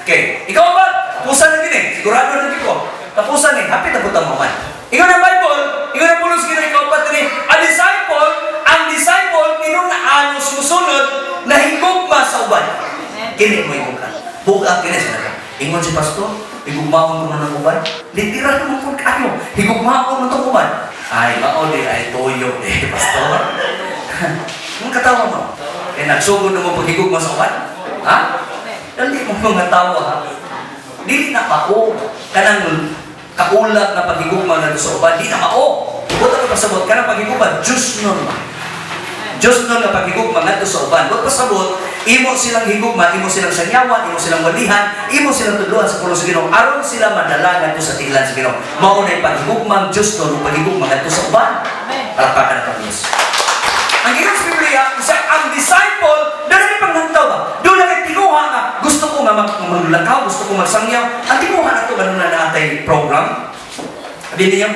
Okay. Ikaw ba? Tapusan na din eh. Sigurado na din ko. Tapusan eh. Hapit na putang maman. Ikaw na Bible, ikaw na pulos Ginoo ikaw pa din. A disciple, ang disciple tinun-an susunod na higugma sa uban. Kini mo higugma. Buka kini sa naga. Ingon si pastor, higugmaon ko na ng uban. Literal mo po kayo. Higugmaon mo itong uban. Ay, mao di ay toyo eh, pastor. Ang katawa mo. Eh, nagsugod na mo paghigugma sa uban? Ha? Dali mo mga tawa ha. Dili na mao kanang kaulat na paghigugma na sa uban, di na mao. Buta ko pasabot kanang paghigugma, Diyos nun ba? Diyos nun nga paghigugma ngadto sa uban. Buot pasabot, imo silang higugma, imo silang sangyawan, imo silang walihan, imo silang tudloan sa pulong sa Ginoo aron sila madala ngadto sa tiilan sa Ginoo. Mao na paghigugma ang Diyos nun, paghigugma ngadto sa uban. Palakpakan ang Diyos. Ang giingon sa Biblia, isa ang disciple, doon na panglantaw ba? Doon na kay tinguha nga, gusto ko nga maglakaw, gusto ko magsangyaw. Ang tinguha na ito, ganun na natay program. Sabi niyo,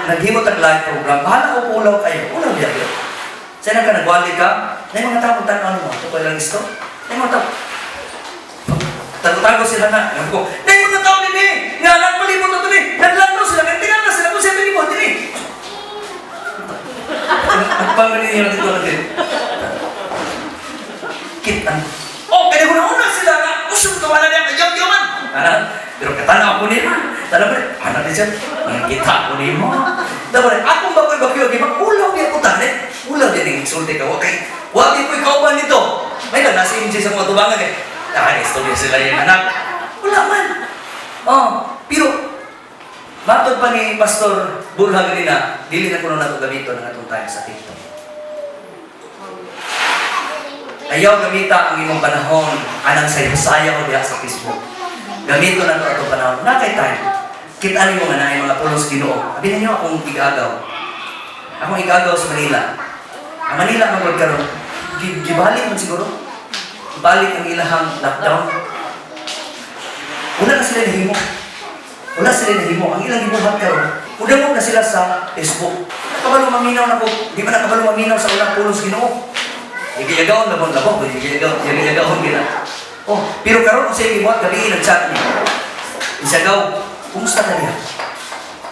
naghimo tag live program, bahala ko ulaw kayo. Ulaw diya kayo. Sa ka nagwali ka, na mga tao tanaw mo, ito pa lang isto. Na mga tao, tago-tago sila na. Alam ko, na mga tao nini, nga nagpalibot na ito ni, naglantaw sila, kaya tingnan na sila kung siya ito ni. Ang pangani niyo dito natin. Kita. Oh, kaya kung nauna sila nga, usog ka wala niya, kayang yaman. Ana, pero katanaw ko niya. Tanaw ko niya, ana din siya, kita ko niya mo. Dapat, akong bakoy bakyo, gima, ulaw niya ko tani. Ulaw niya ning sulti ka, okay. Wag di ko ikaw nito. May lang, nasa inyo sa mga tubangan eh. Ah, istorya sila yung anak. Wala man. Oh, pero, matod pa ni Pastor Burha ganina, dili na kuno nato gamiton ang atong time sa TikTok. Ayaw gamita ang imong panahon anang sayo-sayo diha sa Facebook. Gamito na to atong panahon. Na kay time. Kita nimo nga naay mga pulos Ginoo. Abi ninyo akong igagaw. Akong igagaw sa Manila. Ang Manila man gud karon, gibalik man siguro. Balik ang ilahang lockdown. Wala na sila nahimo. Wala sila nahimo. Ang ilang gibuhat karon, udangog na sila sa Facebook. Nakabalo maminaw na ko. Di ba nakabalo maminaw sa unang pulos Ginoo? Igayagaon na bon labo, igayagaon, igayagaon gina. Oh, pero karon unsay gibuhat gabi nag-chat ni. Isagaw, kumusta ka niya?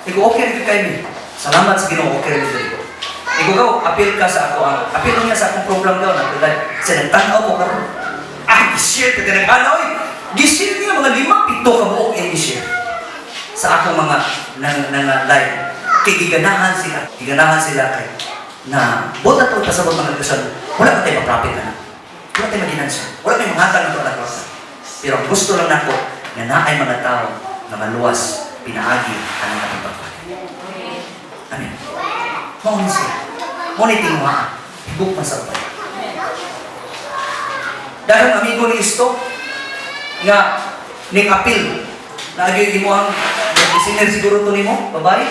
Igo okay ra gyud kay mi. Salamat sa Ginoo, okay ra gyud ko. Igo gaw, apil ka sa ako ang apil niya sa akong program daw na sa nagtan-aw ko karon. Ah, gi-share ka tinagana oy. Gi-share niya mga 5, 7 ka buok ang gi-share sa akong mga nang nang live. Kay giganahan sila. Giganahan sila kay na buta to pasabot mga kasan, wala pa tayo ma-profit na. Wala tayo maginansya. Wala tayo manghatag na to anak. Pero ang gusto lang nako nga naay mga tao nga maluwas pinaagi ang atong pagpati. Amen. Mao ni siya. Mao ni tinguhaan. Higugma sa uban. Daghang amigo ni isto nga ning apil naagi imo ang listener siguro to nimo, babae.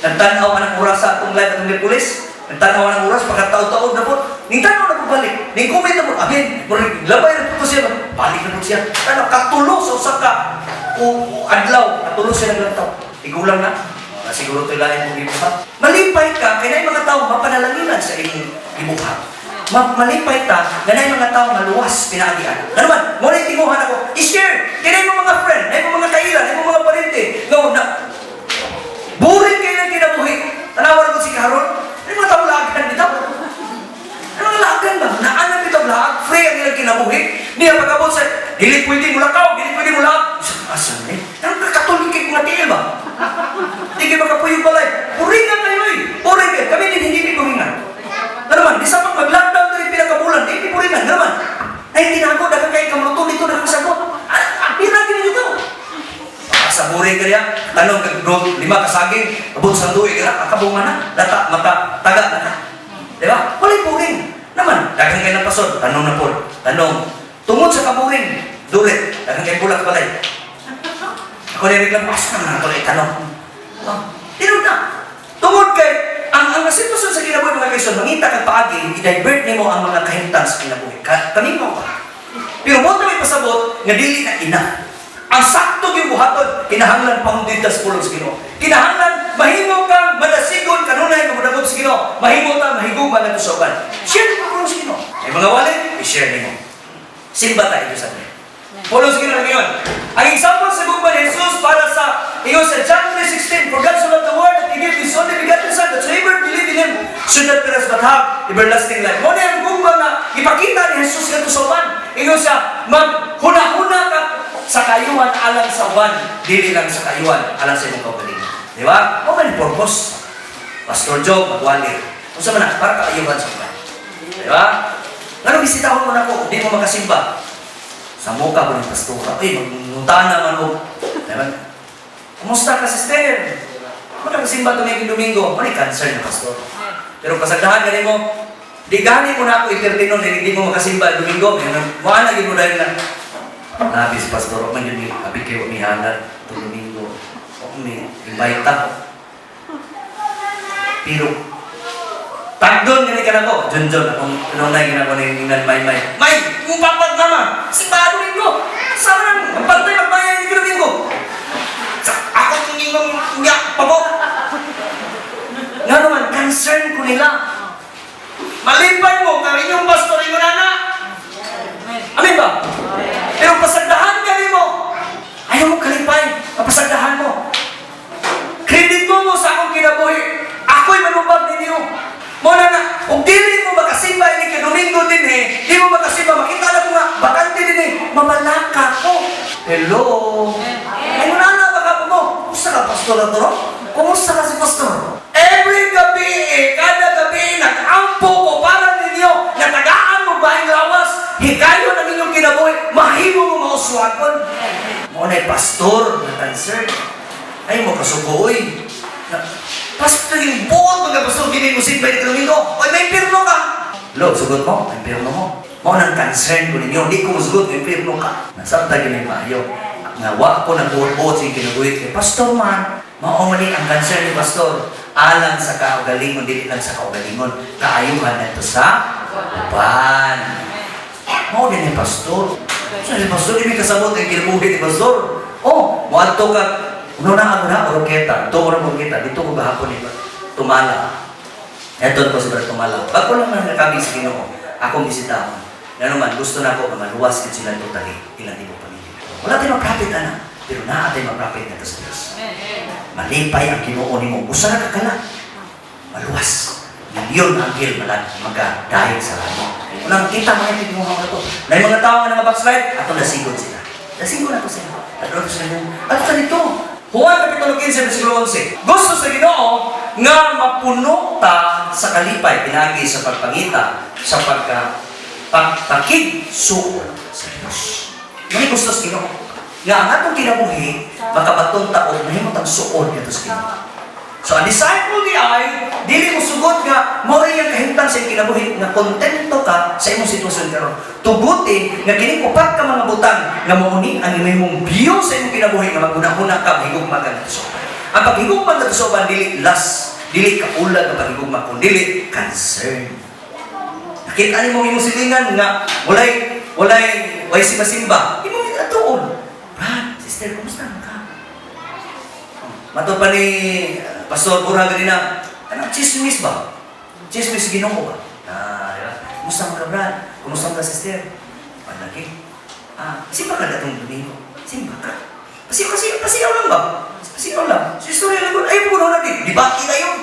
Nagtan-aw anang oras sa atong live atong pulis. Nagtan-aw anang oras pagkataod-taod na po. Ning tan-aw na po balik. Ning comment na po. Abin, murag labay na po to siya. Balik na po siya. Tanaw katulo sa usa ka o adlaw, katulo siya naglantaw. Igulang na. Na siguro to'y lain mong gibuhat. Malipay ka kay naay mga tao mapanalanginan sa imong gibuhat. Malipay ta nga naay mga tao maluwas pinaagian. Ano man, mo na tinguhan ako. I-share kay naay mga friend, naay mga kaila, naay mga parente. No, na buring kay nang kinabuhi. Tanawa ko si Carol. Ano mga tao laagan bitaw? Ano mga laagan ba? Naanan bitaw laag, free ang ilang kinabuhi. Niya pag-abot sa dili pwede mo lakaw, dili pwede mo laag. Asa ni? Ano ka Katolik kay mga tiil ba? Di kayo makapuyong balay. Puringan kayo eh. Puring kayo. Kami din hindi mi puringan. Ano man, di sa pag mag-lockdown diri pinakabulan, di mi puringan. Ano man? Ay, tinago, daghang kayo kamluto dito, daghang sagot. Ah, pira gini dito. Sa buri ka niya, tanong ka, 5 kasaging, abot sa duwi ka na, akabunga na, lata, mata, taga na ka. Di ba? Wala'y puring. Naman, daghang kayo ng pasod, tanong na po, tanong. Tungod sa kaburing, dulit, daghang kayo bulak balay. Ako na reklamo, asa na ako na itanong. Oh, tinod na. Tungod kay, ang sitwasyon sa kinabuhi mga kaison, mangita kag paagi, i-divert nimo ang mga kahimtang sa kinabuhi. Kanimo pa. Pero mo may pasabot, nga dili na enough. Ang sakto yung buhaton, kinahanglan pangdita sa pulong sa Ginoo. Kinahanglan mahimo kang madasigon kanunay nga modagop sa Ginoo. Mahimo kang mahigugma ngadto sa uban. Share mo pulong sa Ginoo. Ay mga wallet, i-share nimo. Simba tayo sa atin. Pulong sa Ginoo ngayon. Ang example sa gugma ni Jesus para sa ingon sa John 3:16, for God so loved the world that He gave His only begotten Son, that whoever believe in Him should not perish but have everlasting life. Mo ni ang gugma nga ipakita ni Jesus ngadto sa uban. Ingon siya, maghuna-huna ka sa kayuhan alang sa uban, dili lang sa kayuhan alang sa imong kaugalingon. Di ba? Mo man purpose. Pastor Joe, magwali. Unsa man na, para kaayuhan sa uban. Di ba? Ngano bisitahon mo nako, di mo makasimba. Sa muka ko ng pastora, ay, magngutana man og. Di ba? Kumusta ka, sister? Magkakasimba to Domingo. Ano concern na pastor? Pero pasagdahan gani mo, di gani mo na ako entertainon, di mo makasimba Domingo. Mo ana gyud mo dahil na. Nabi si pastor, man yun, abi kayo mihangat to Domingo. O mi invite ako. Pero tagdon gani ka na ko, John John, akong anong na ginagawa na yung may may. May! Kung papat mama! Simba Domingo! Sama nang ang pantay magbayad ni Domingo! Sa ako kung ingong nga, pabo! Nga naman, concern ko nila. Malipay mo, kang inyong pastor, ingon na. Amin ba? Pero pasagdahan ka mo. Ayaw mo kalipay, mapasagdahan mo. Kredito mo sa akong kinabuhi. Ako'y manubag ninyo. Mo na na, kung dili mo makasimba ini kay Domingo din eh, di mo makasimba, makita na ko nga, bakante din eh, mamalaka ko. Hello? Ay mo na na, baka po mo. Kumusta ka, Pastor Arturo? Kumusta ka si Pastor? Every gabi eh, kada gabi, nag-ampo ko para ninyo, natagaan mo ba ang lawas, hikayo ng inyong kinabuhi, mahimo mo mauswagon. Mo na pastor na concern. Ay mo kasugoy. Na, pastor yung buot mga pastor, gini mo simba ni Domingo. Oy, may impirno ka. Lo, sugot mo, may impirno mo. Mao nang concern ko ninyo, di ko musugot, may impirno ka. Nasabta gini maayo. Nga wa ko nagbuot-buot sa kinabuhi kay pastor man. Mao man ni ang concern ni pastor. Alang sa kaugalingon, dili lang sa kaugalingon. Kaayuhan na ito sa uban. Mao din ni pastor. So, si pastor, hindi kasabot ang kinabuhi ni pastor. Oh, moadto ka. Uno na ako na, orketa. Ito ko na orketa. Dito ko gahapon ni Tumala. Eto ko si Brad Tumala. Bago lang man nakabig sa Ginoo, akong bisitahon. Nga naman, gusto na ako nga maluwas gid sila totally ilang di mo pamilya. Wala tayo ma-profit ana, pero naa tayo ma-profit na sa Dios. Malipay ang Ginoo nimo. Usa ra ka kala. Maluwas. Milyon anghel malag magadayeg sa langit. Unang kita mga tigmuha na to. Na yung mga tao nga nga backslide, ato nasigod sila. Nasigod na to sila. Ato sila. Ato sa dito. Juan Kapitulo 15, versikulo 11. Gusto sa Ginoo nga mapuno ta sa kalipay pinagi sa pagpangita sa pagka pagpakigsuol sa Dios. Mao gusto sa Ginoo. Nga ang atong kinabuhi makabaton ta og mahimo tang suod ngadto sa Ginoo. So ang disciple di ay dili mo sugot nga mao rin ang kahimtang sa imong kinabuhi nga kontento ka sa imong sitwasyon karon. Tuguti nga kini upat ka mga butang nga mao ni ang imong view sa imong kinabuhi nga maghuna-huna ka mahigugma ka ngadto sa uban. Ang paghigugma ngadto sa uban dili lust, dili kaulag ang paghigugma kun dili concern. Nakita nimo ang imong silingan nga walay walay walay simba-simba. Imong atuon. Brad, sister, kumusta man ka? Mato pa ni Pastor Burha ganina, anong chismis ba? Chismis Ginoo ba? Ah, di ba? Kumusta man ka, Brad? Kumusta man ka, sister? Palagi. Ah, simba ka datong Domingo. Simba ka. Pasiyaw, pasiyaw, pasiyaw lang ba? Pasiyaw lang. Si istorya lang ko, ay, puno na din. Debate na yun.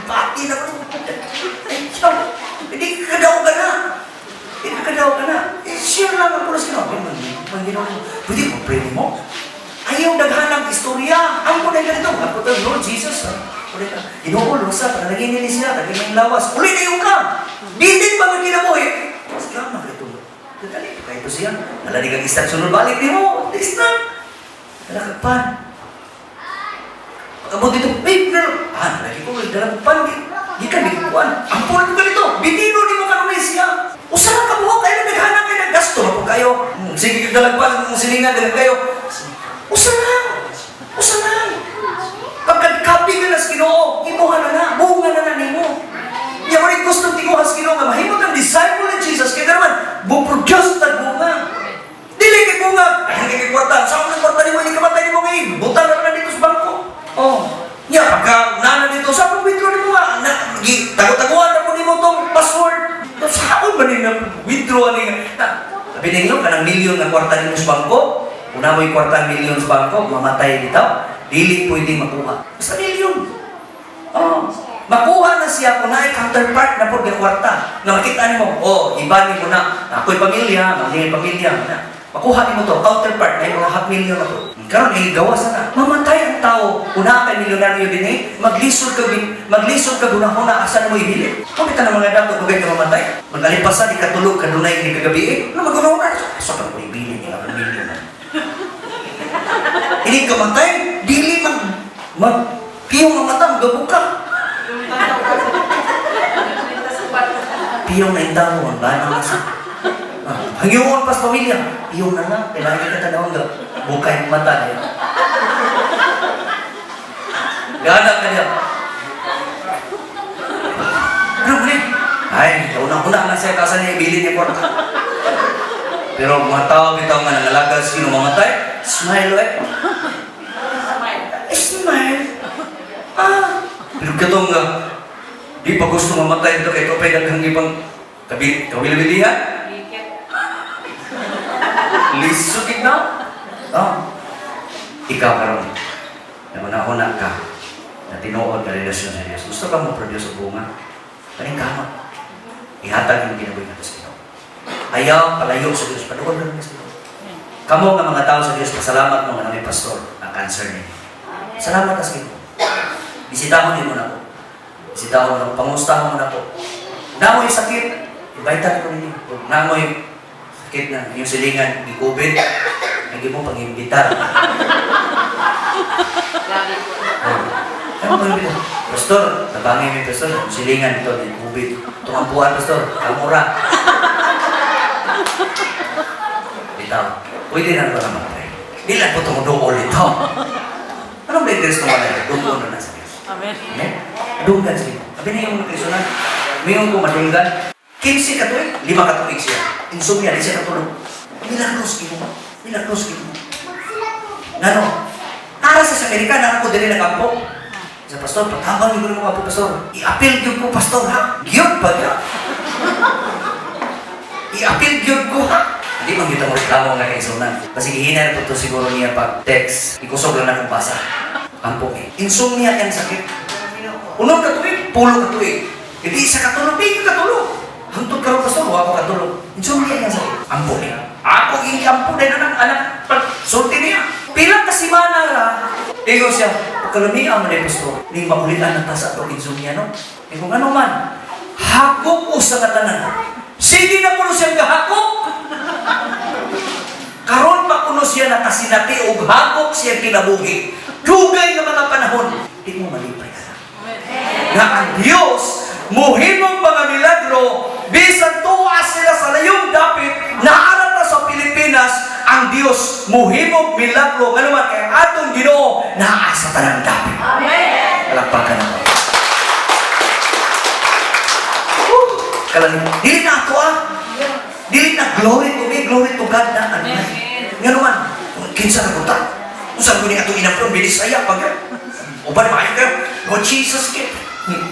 Debate na yun. Ay, siyaw. Hindi ka daw ka na. Hindi ka daw ka na. Eh, share lang ang pulos Ginoo. Ay, man, Ginoo. Pwede mo, pray mo. Ayaw daghanang istorya. Ang kunay ganito. Ang kunay, Lord Jesus. Ah. Kunay ka. Ginoo, lusa, panalangin nila siya, tagin ng lawas. Uli na yung ka. Bitin ba nga kinabuhi? Sige, na ito. Dali, kaya ito siya. Nalanig ang isang sunod balik di mo. This na. Dala kag pan. Pagkabot dito, hey, pero, ah, nalagi ko, dala kag pan. Di ka, di ko kuan. Ang puno ko ganito. Bitino di mo kanunay siya. Usa lang ka buhok, kayo naghanap kayo ng gasto. Mapag kayo. Sige, dalagpan, silingan, dalag kayo. Usa lang. Usa lang. Pagkakapi ka na sa Ginoo, imuha na na, bunga na na nimo. Nya mo rin gusto tinguha sa Ginoo nga mahimo kang disciple ni Jesus kay naman buproduce tag bunga. Dili kay bunga, ay kay kwarta. Sa akong kwarta nimo hindi ka matay nimo ngayon. Butang na na dito sa bangko. Oh. Nya pagka nana dito sa akong withdraw nimo nga, na, gi, tago-taguan na po nimo tong password. Sa akon ba ni na withdraw ani nga? Na, sabi ninyo kanang milyon nga kwarta nimo sa bangko. Una mo'y kwarta milyon sa bangko, mamatay bitaw. Dili pwede makuha. Basta milyon. Oh, makuha na siya kung naay counterpart na po kwarta. Nga makita nimo, oh, iba nimo na. Ako'y pamilya, mali pamilya na. Makuha nimo to, counterpart, na mga half million na to. Karon eh, gawas na. Mamatay ang tao, una kay milyonaryo din eh, maglisod ka gunahuna, asa na mo ibili. Kung kita na mga dato, dugay ka mamatay. Magalipasan, ikatulog, kanunay, hindi kagabi eh. Ano magunahuna? Asa ka na mo ibili, ni half million na. Hindi ka matay, dili mag, mag, piyong ang mata, magabuka. Piyong na yung tao, ang bana nga sa. Ah, hangyuon pas pamilya. Piyong na nga, kailangan ka tanawang ga. Bukay ang mata niya. Gana ka niya. Ano ba niya? Ay, una-una na siya, kasa niya ibili niya kwarta. Pero mga tao bitaw nga nangalaga sino mamatay, smile eh. Smile. Ah, pero katong nga, di pa gusto mamatay ito kay Topay daghang ibang kabi kawili-wilihan. Lisod gid na. Oh. Ikaw karon. Nagunahuna ka na tinuod ka relasyon sa Dios. Gusto ka mo produce og bunga? Kaning kamot. Ihatag yung kinabuhi nato sa Ginoo. Ayaw palayo sa Dios, paduol lang sa Ginoo. Kamo nga mga tao sa Dios, pasalamat mo nga nami pastor ang cancer ninyo. Salamat ka sa Ginoo. Bisitahon nimo na ko. Bisitahon mo na ko, pangustahon mo na ko. Namoy sakit, imbaitan ko ninyo. Kung namoy sakit na yung silingan, di COVID, lagi mo pag-imbitar. Oh. Ano ba yun? Pastor, tabangin mo yung pastor, yung silingan ito, di COVID. Tumampuan, pastor, kamura. Bitaw, pwede na ba naman tayo? Di lang po tumuduol ito. Anong ba interest mo wala? Duol na na sa Diyos. Amen. Amen? Dunggan sa Ginoo. Abi na yung personal. Mayon ko madunggan. 15 ka tuig, 5 ka tuig siya. Insomnia, di siya katulog. Milagros Ginoo. Milagros Ginoo. Ngano? Ara sa Amerika, nara ko dili na kampo. Sa pastor, patabang yung mo kampo, pastor. I-appeal gyud ko, pastor, ha? Gyud pa gyud. I-appeal gyud ko, ha? Hindi man kita mo reklamo nga kay Sunan. Kasi gihina na po to siguro niya pag text. Ikusog lang na akong basa. Kampo eh. Insomnia yan sakit. Unong katuig, pulo katuig. Hindi isa katulog, di ka katulog. Hangtod karon pastor, wa ko katulog. Insomnia yan sakit. Ampo niya. Ako giampo din anak anak pag sulti niya. Pila ka semana ra. Ingon siya, pagkalamian man ni pastor, ning maulian na ta sa atong insomnia no. Ingon ano man, hakop ko sa katanan. Sige na kuno siyang gahakop. Karon pa kuno siya nakasinati og hakok siya kinabuhi. Dugay nga mga panahon, di mo malipay ka na ang Diyos muhimong mga milagro bisan tuwa sila sa layong dapit naara ta sa Pilipinas ang Diyos muhimong milagro ngano man kay atong Ginoo naa sa tanang dapit. Amen. Palakpakan ako. Kalang dili na ato ah. Dili na glory to me, glory to God na ano na. Ngano man kung kinsa ka kunta. Unsa ko ni atong inapron binisaya pag uban maayo kayo. Lord Jesus kit.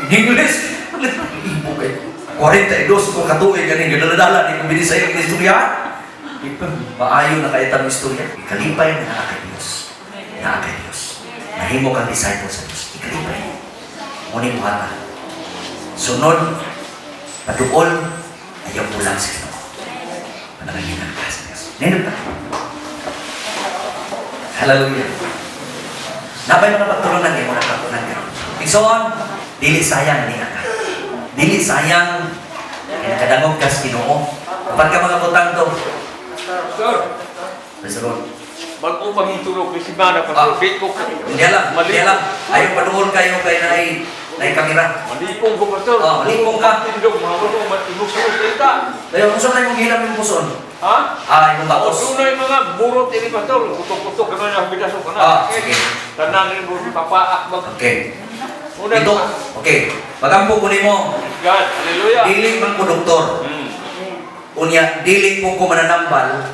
English. Ibo kay 42 ko katuig ganing gadala-dala ni ko binisaya ang istorya. Ipa maayo na kay tang istorya. Ikalipay na naa kay Dios. Naa kay Dios. Nahimo kang disciple sa Dios. Ikalipay. Muni buhata. Sunod, paduol, ayaw pulang sa Ginoo. Panalangin ang ka sa Diyos. Nindot na. Hallelujah. Napay mga pagtulunan kayo, mga pagtulunan kayo. Igsoon, dili sayang niya ka. Dili sayang, kaya nakadangog ka sa Ginoo. Kapag ka mga butang to, Sir, Praise the Lord. bago pa mitulog ni Simana, Pastor, Ah. dito ko. Hindi alam, hindi alam. Ayaw paduol kayo kay naay, naay kamera. Malipong ko, Pastor. Oh, malipong ka. Tindog, mga bago, imong sulod kita. Dayon, unsa man imong gihilam yung puson? Ha? Ah, imong O, bakos. dunay mga burot ini, Pastor. Kutok-kutok, gano'n ang bidaso ka na. Ah, sige. Tanan ni mo, papaak mag... Okay. Una, Ito, okay. Magampo ko nimo. God, hallelujah. Dili man ko doktor. Unya, dili po ko mananambal,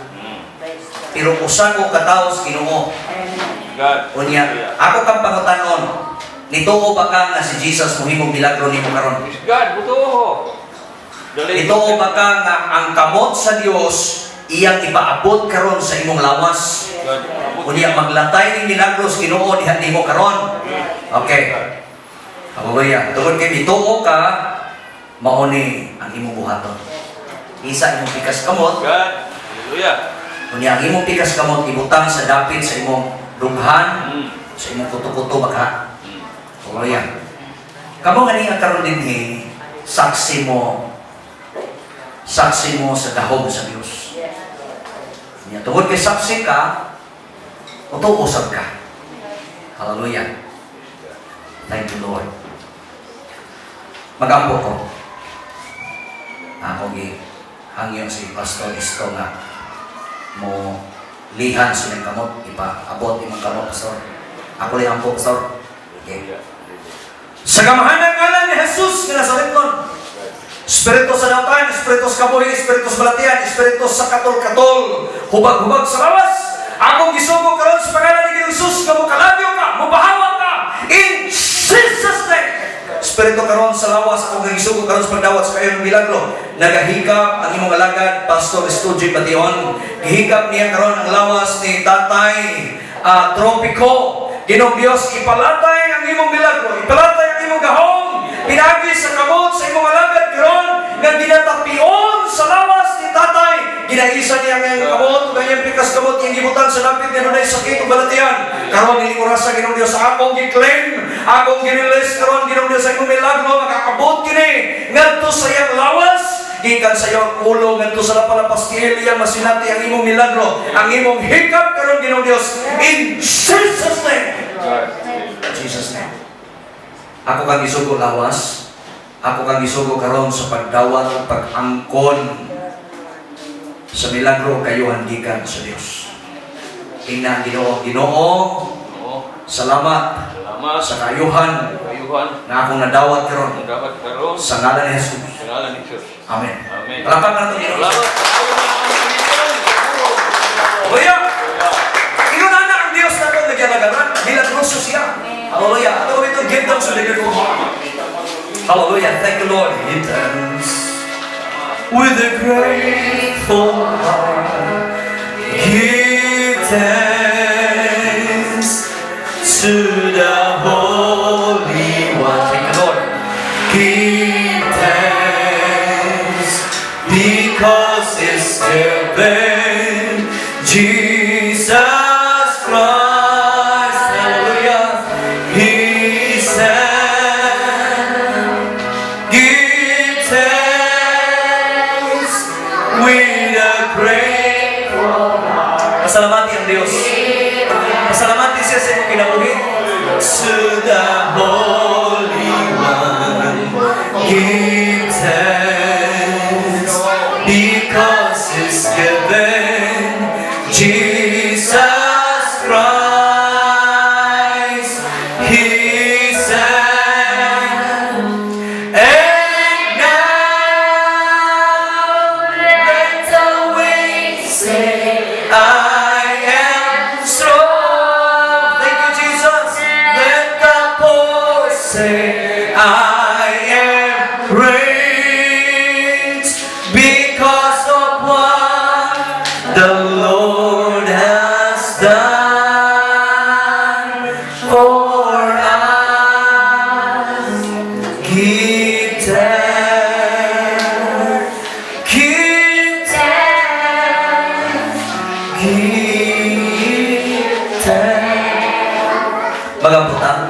pero usa ko katawo sa Ginoo. God. Unya, ako kang pangutanon, nituo ba ka nga si Jesus mohimong milagro nimo karon? Praise God, buto. Dali. Nituo ba ka nga ang kamot sa Dios iyang ipaabot karon sa imong lawas? God. Unya maglatay ning milagro sa Ginoo diha nimo karon. Okay. Hallelujah. Tungod kay mituo ka, mao ni ang imong buhaton. Isa imong pikas kamot, God, hallelujah. Unya ang imong pikas kamot ibutang sa dapit sa imong dughan, sa imong kuto-kuto baka. Hallelujah. Kamo nga niya karon dinhi, saksi mo sa dahom sa Dios. Nya tungod kay saksi ka, uto usab ka. Hallelujah. Thank you, Lord. Magampo ko. Ako gi hangyo si Pastor Isto nga mo lihan sa iyang kamot, ipaabot imong kamot, Pastor. Ako lang ampo, Pastor. Okay. Sa gamhanan ngalan ni Jesus nga Nazareton, espiritu sa dautan, espiritu sa kabuhi, espiritu sa balatian, espiritu sa katol-katol, hubag-hubag sa lawas, akong gisugo karon sa pangalan ni Ginoong Jesus nga mokalabyo ka, mobahawa ka in Jesus' name. Espiritu karon sa lawas, akong gisugo karon sa pagdawat sa kayong milagro. Nagahikap ang imong alagad, Pastor Studio Bation. Gihikap niya karon ang lawas ni Tatay Tropico. Ginoong Dios, ipalatay ang imong milagro, ipalatay ang imong gahom, pinaagi sa kamot sa imong alagad karon nga ginatapion sa lawas ni Tatay. Ginaisa niya ang iyang kamot ug ang iyang pikas kamot iyang gibutang sa dapit nga dunay sakit ug balatian. Karon nining orasa, Ginoong Dios, akong gi-claim, akong gi-release karon, Ginoong Dios, ang imong milagro makakabot kini ngadto sa iyang lawas gikan sa iyong ulo ngadto sa lapalapas tiil, iyang masinati ang imong milagro, ang imong hikap karon, Ginoong Dios, in Jesus' name. Jesus' name. Ako kang gisugo, lawas. Ako kang gisugo karon sa pagdawat ug pag-angkon sa milagro kayuhan gikan sa Dios. Ingna ang Ginoo, Ginoo, Oo. Salamat Salamat sa kayuhan kayuhan na akong nadawat karon ang dapat karon sa ngalan ni Jesus. Sa ngalan ni Jesus. Amen. Amen. Palakpakan nato Ginoo. Salamat sa kayo mga Panginoon. Hallelujah! Ingon ana ang Dios nato nga gialagaran, milagroso siya. Hallelujah. Ato ito give thanks to the good heart. Hallelujah. Thank you, Lord. Give thanks with a grateful heart. Give thanks to the Holy One. Thank you, Lord. Give thanks because it's given Jesus Christ. Hallelujah. He said, "Give thanks with a grateful heart." Pasalamati ang Diyos. Pasalamati siya sa imong kinabuhi. To the Holy One, give thanks because He's given Jesus Christ. He said, "And now let the weak say, I am strong." Thank you, Jesus. Let the poor say, "I am rich because of what the Lord has done for us." Give thanks, give thanks, give thanks. Magampo ta.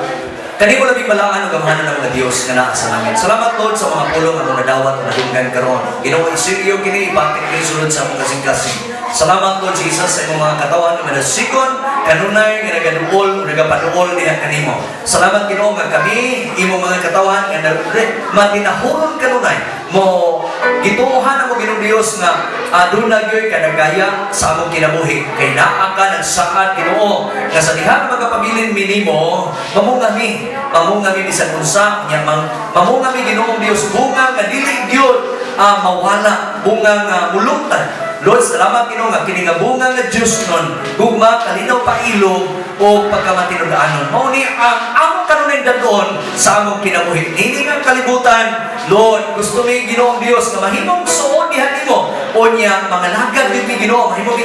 Kanimo labing balaan ug gamhanan ng mga Dios nga naa sa langit. Salamat, Lord, sa mga pulong nga nadawat ug nadunggan karon. Ginoo, isilyo kini, ibatik kini sulod sa among kasing-kasing. Salamat, Lord Jesus, sa imong mga katawan nga nadasikon kanunay nga nagaduol o nagapaduol diha kanimo. Salamat, Ginoo, nga kami imong mga katawan nga matinahuron kanunay mo gituohan amo, Ginoong Dios, nga aduna gyoy kadagaya sa among kinabuhi kay naa ka nagsaad, Ginoo, nga sa diha nga magapabilin mi nimo, mamunga mi bisan unsa nya mamunga mi, Ginoong Dios, bunga nga dili gyud mawala, bunga nga mulungtad. Lord, salamat, Ginoo, nga kini nga bunga nga Dios nun, gugma, kalinaw, pailog o pagkamatinud-anon. Mao ni ang among kanunay dadon sa among kinabuhi. Nini nga kalibutan, Lord, gusto mi, Ginoong Dios, nga mahimong suod diha nimo. Unya mga lagad gid mi, Ginoo, mahimong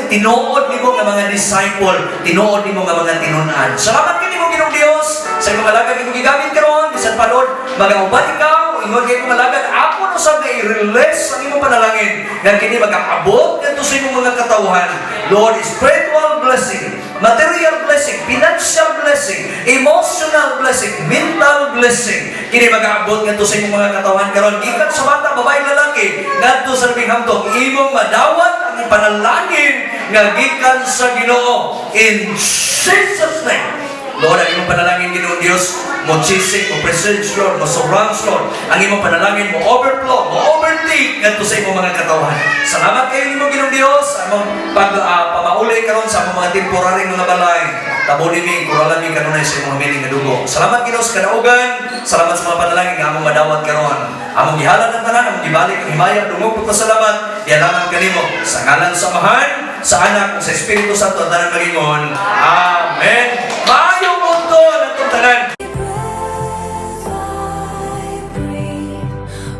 tinuod nimo nga mga disciple, tinuod nimo nga mga tinun-an. Salamat kini mo, Ginoong Dios, sa imong alagad imong gigamit karon, bisan pa, Lord, magauban ikaw, ingon kay imong alagad, ako no sab na i-release ang imong panalangin. Nga kini mag-aabot ngadto sa imong mga katawhan. Lord, spiritual blessing, material blessing, financial blessing, emotional blessing, mental blessing. Kini mag-aabot ngadto sa imong mga katawhan karon, gikan sa bata, babae, lalaki, ngadto sa labing hamtong, imong madawat ang panalangin nga gikan sa Ginoo in Jesus' name. Lord, ang imong panalangin, Ginoong Dios, mo chisik, mo presage, Lord, mo surrounds, Lord. Ang imong panalangin mo overflow, mo overtake ngadto sa imong mga katawhan. Salamat kayo nimo, Ginoong Dios, among pag pamauli karon sa among mga temporary mga balay. Tabuni mi, kuralan mi kanunay sa imong miling nga dugo. Salamat, Ginoo, sa kadaugan. Salamat sa mga panalangin nga among madawat karon. Among gihalad ang tanan, among gibalik ang himaya, dungog pagpasalamat, gialangan kanimo sa ngalan sa Amahan, sa Anak, sa Espiritu Santo, ang tanan magingon. Amen. Maayong buntag atong tanan.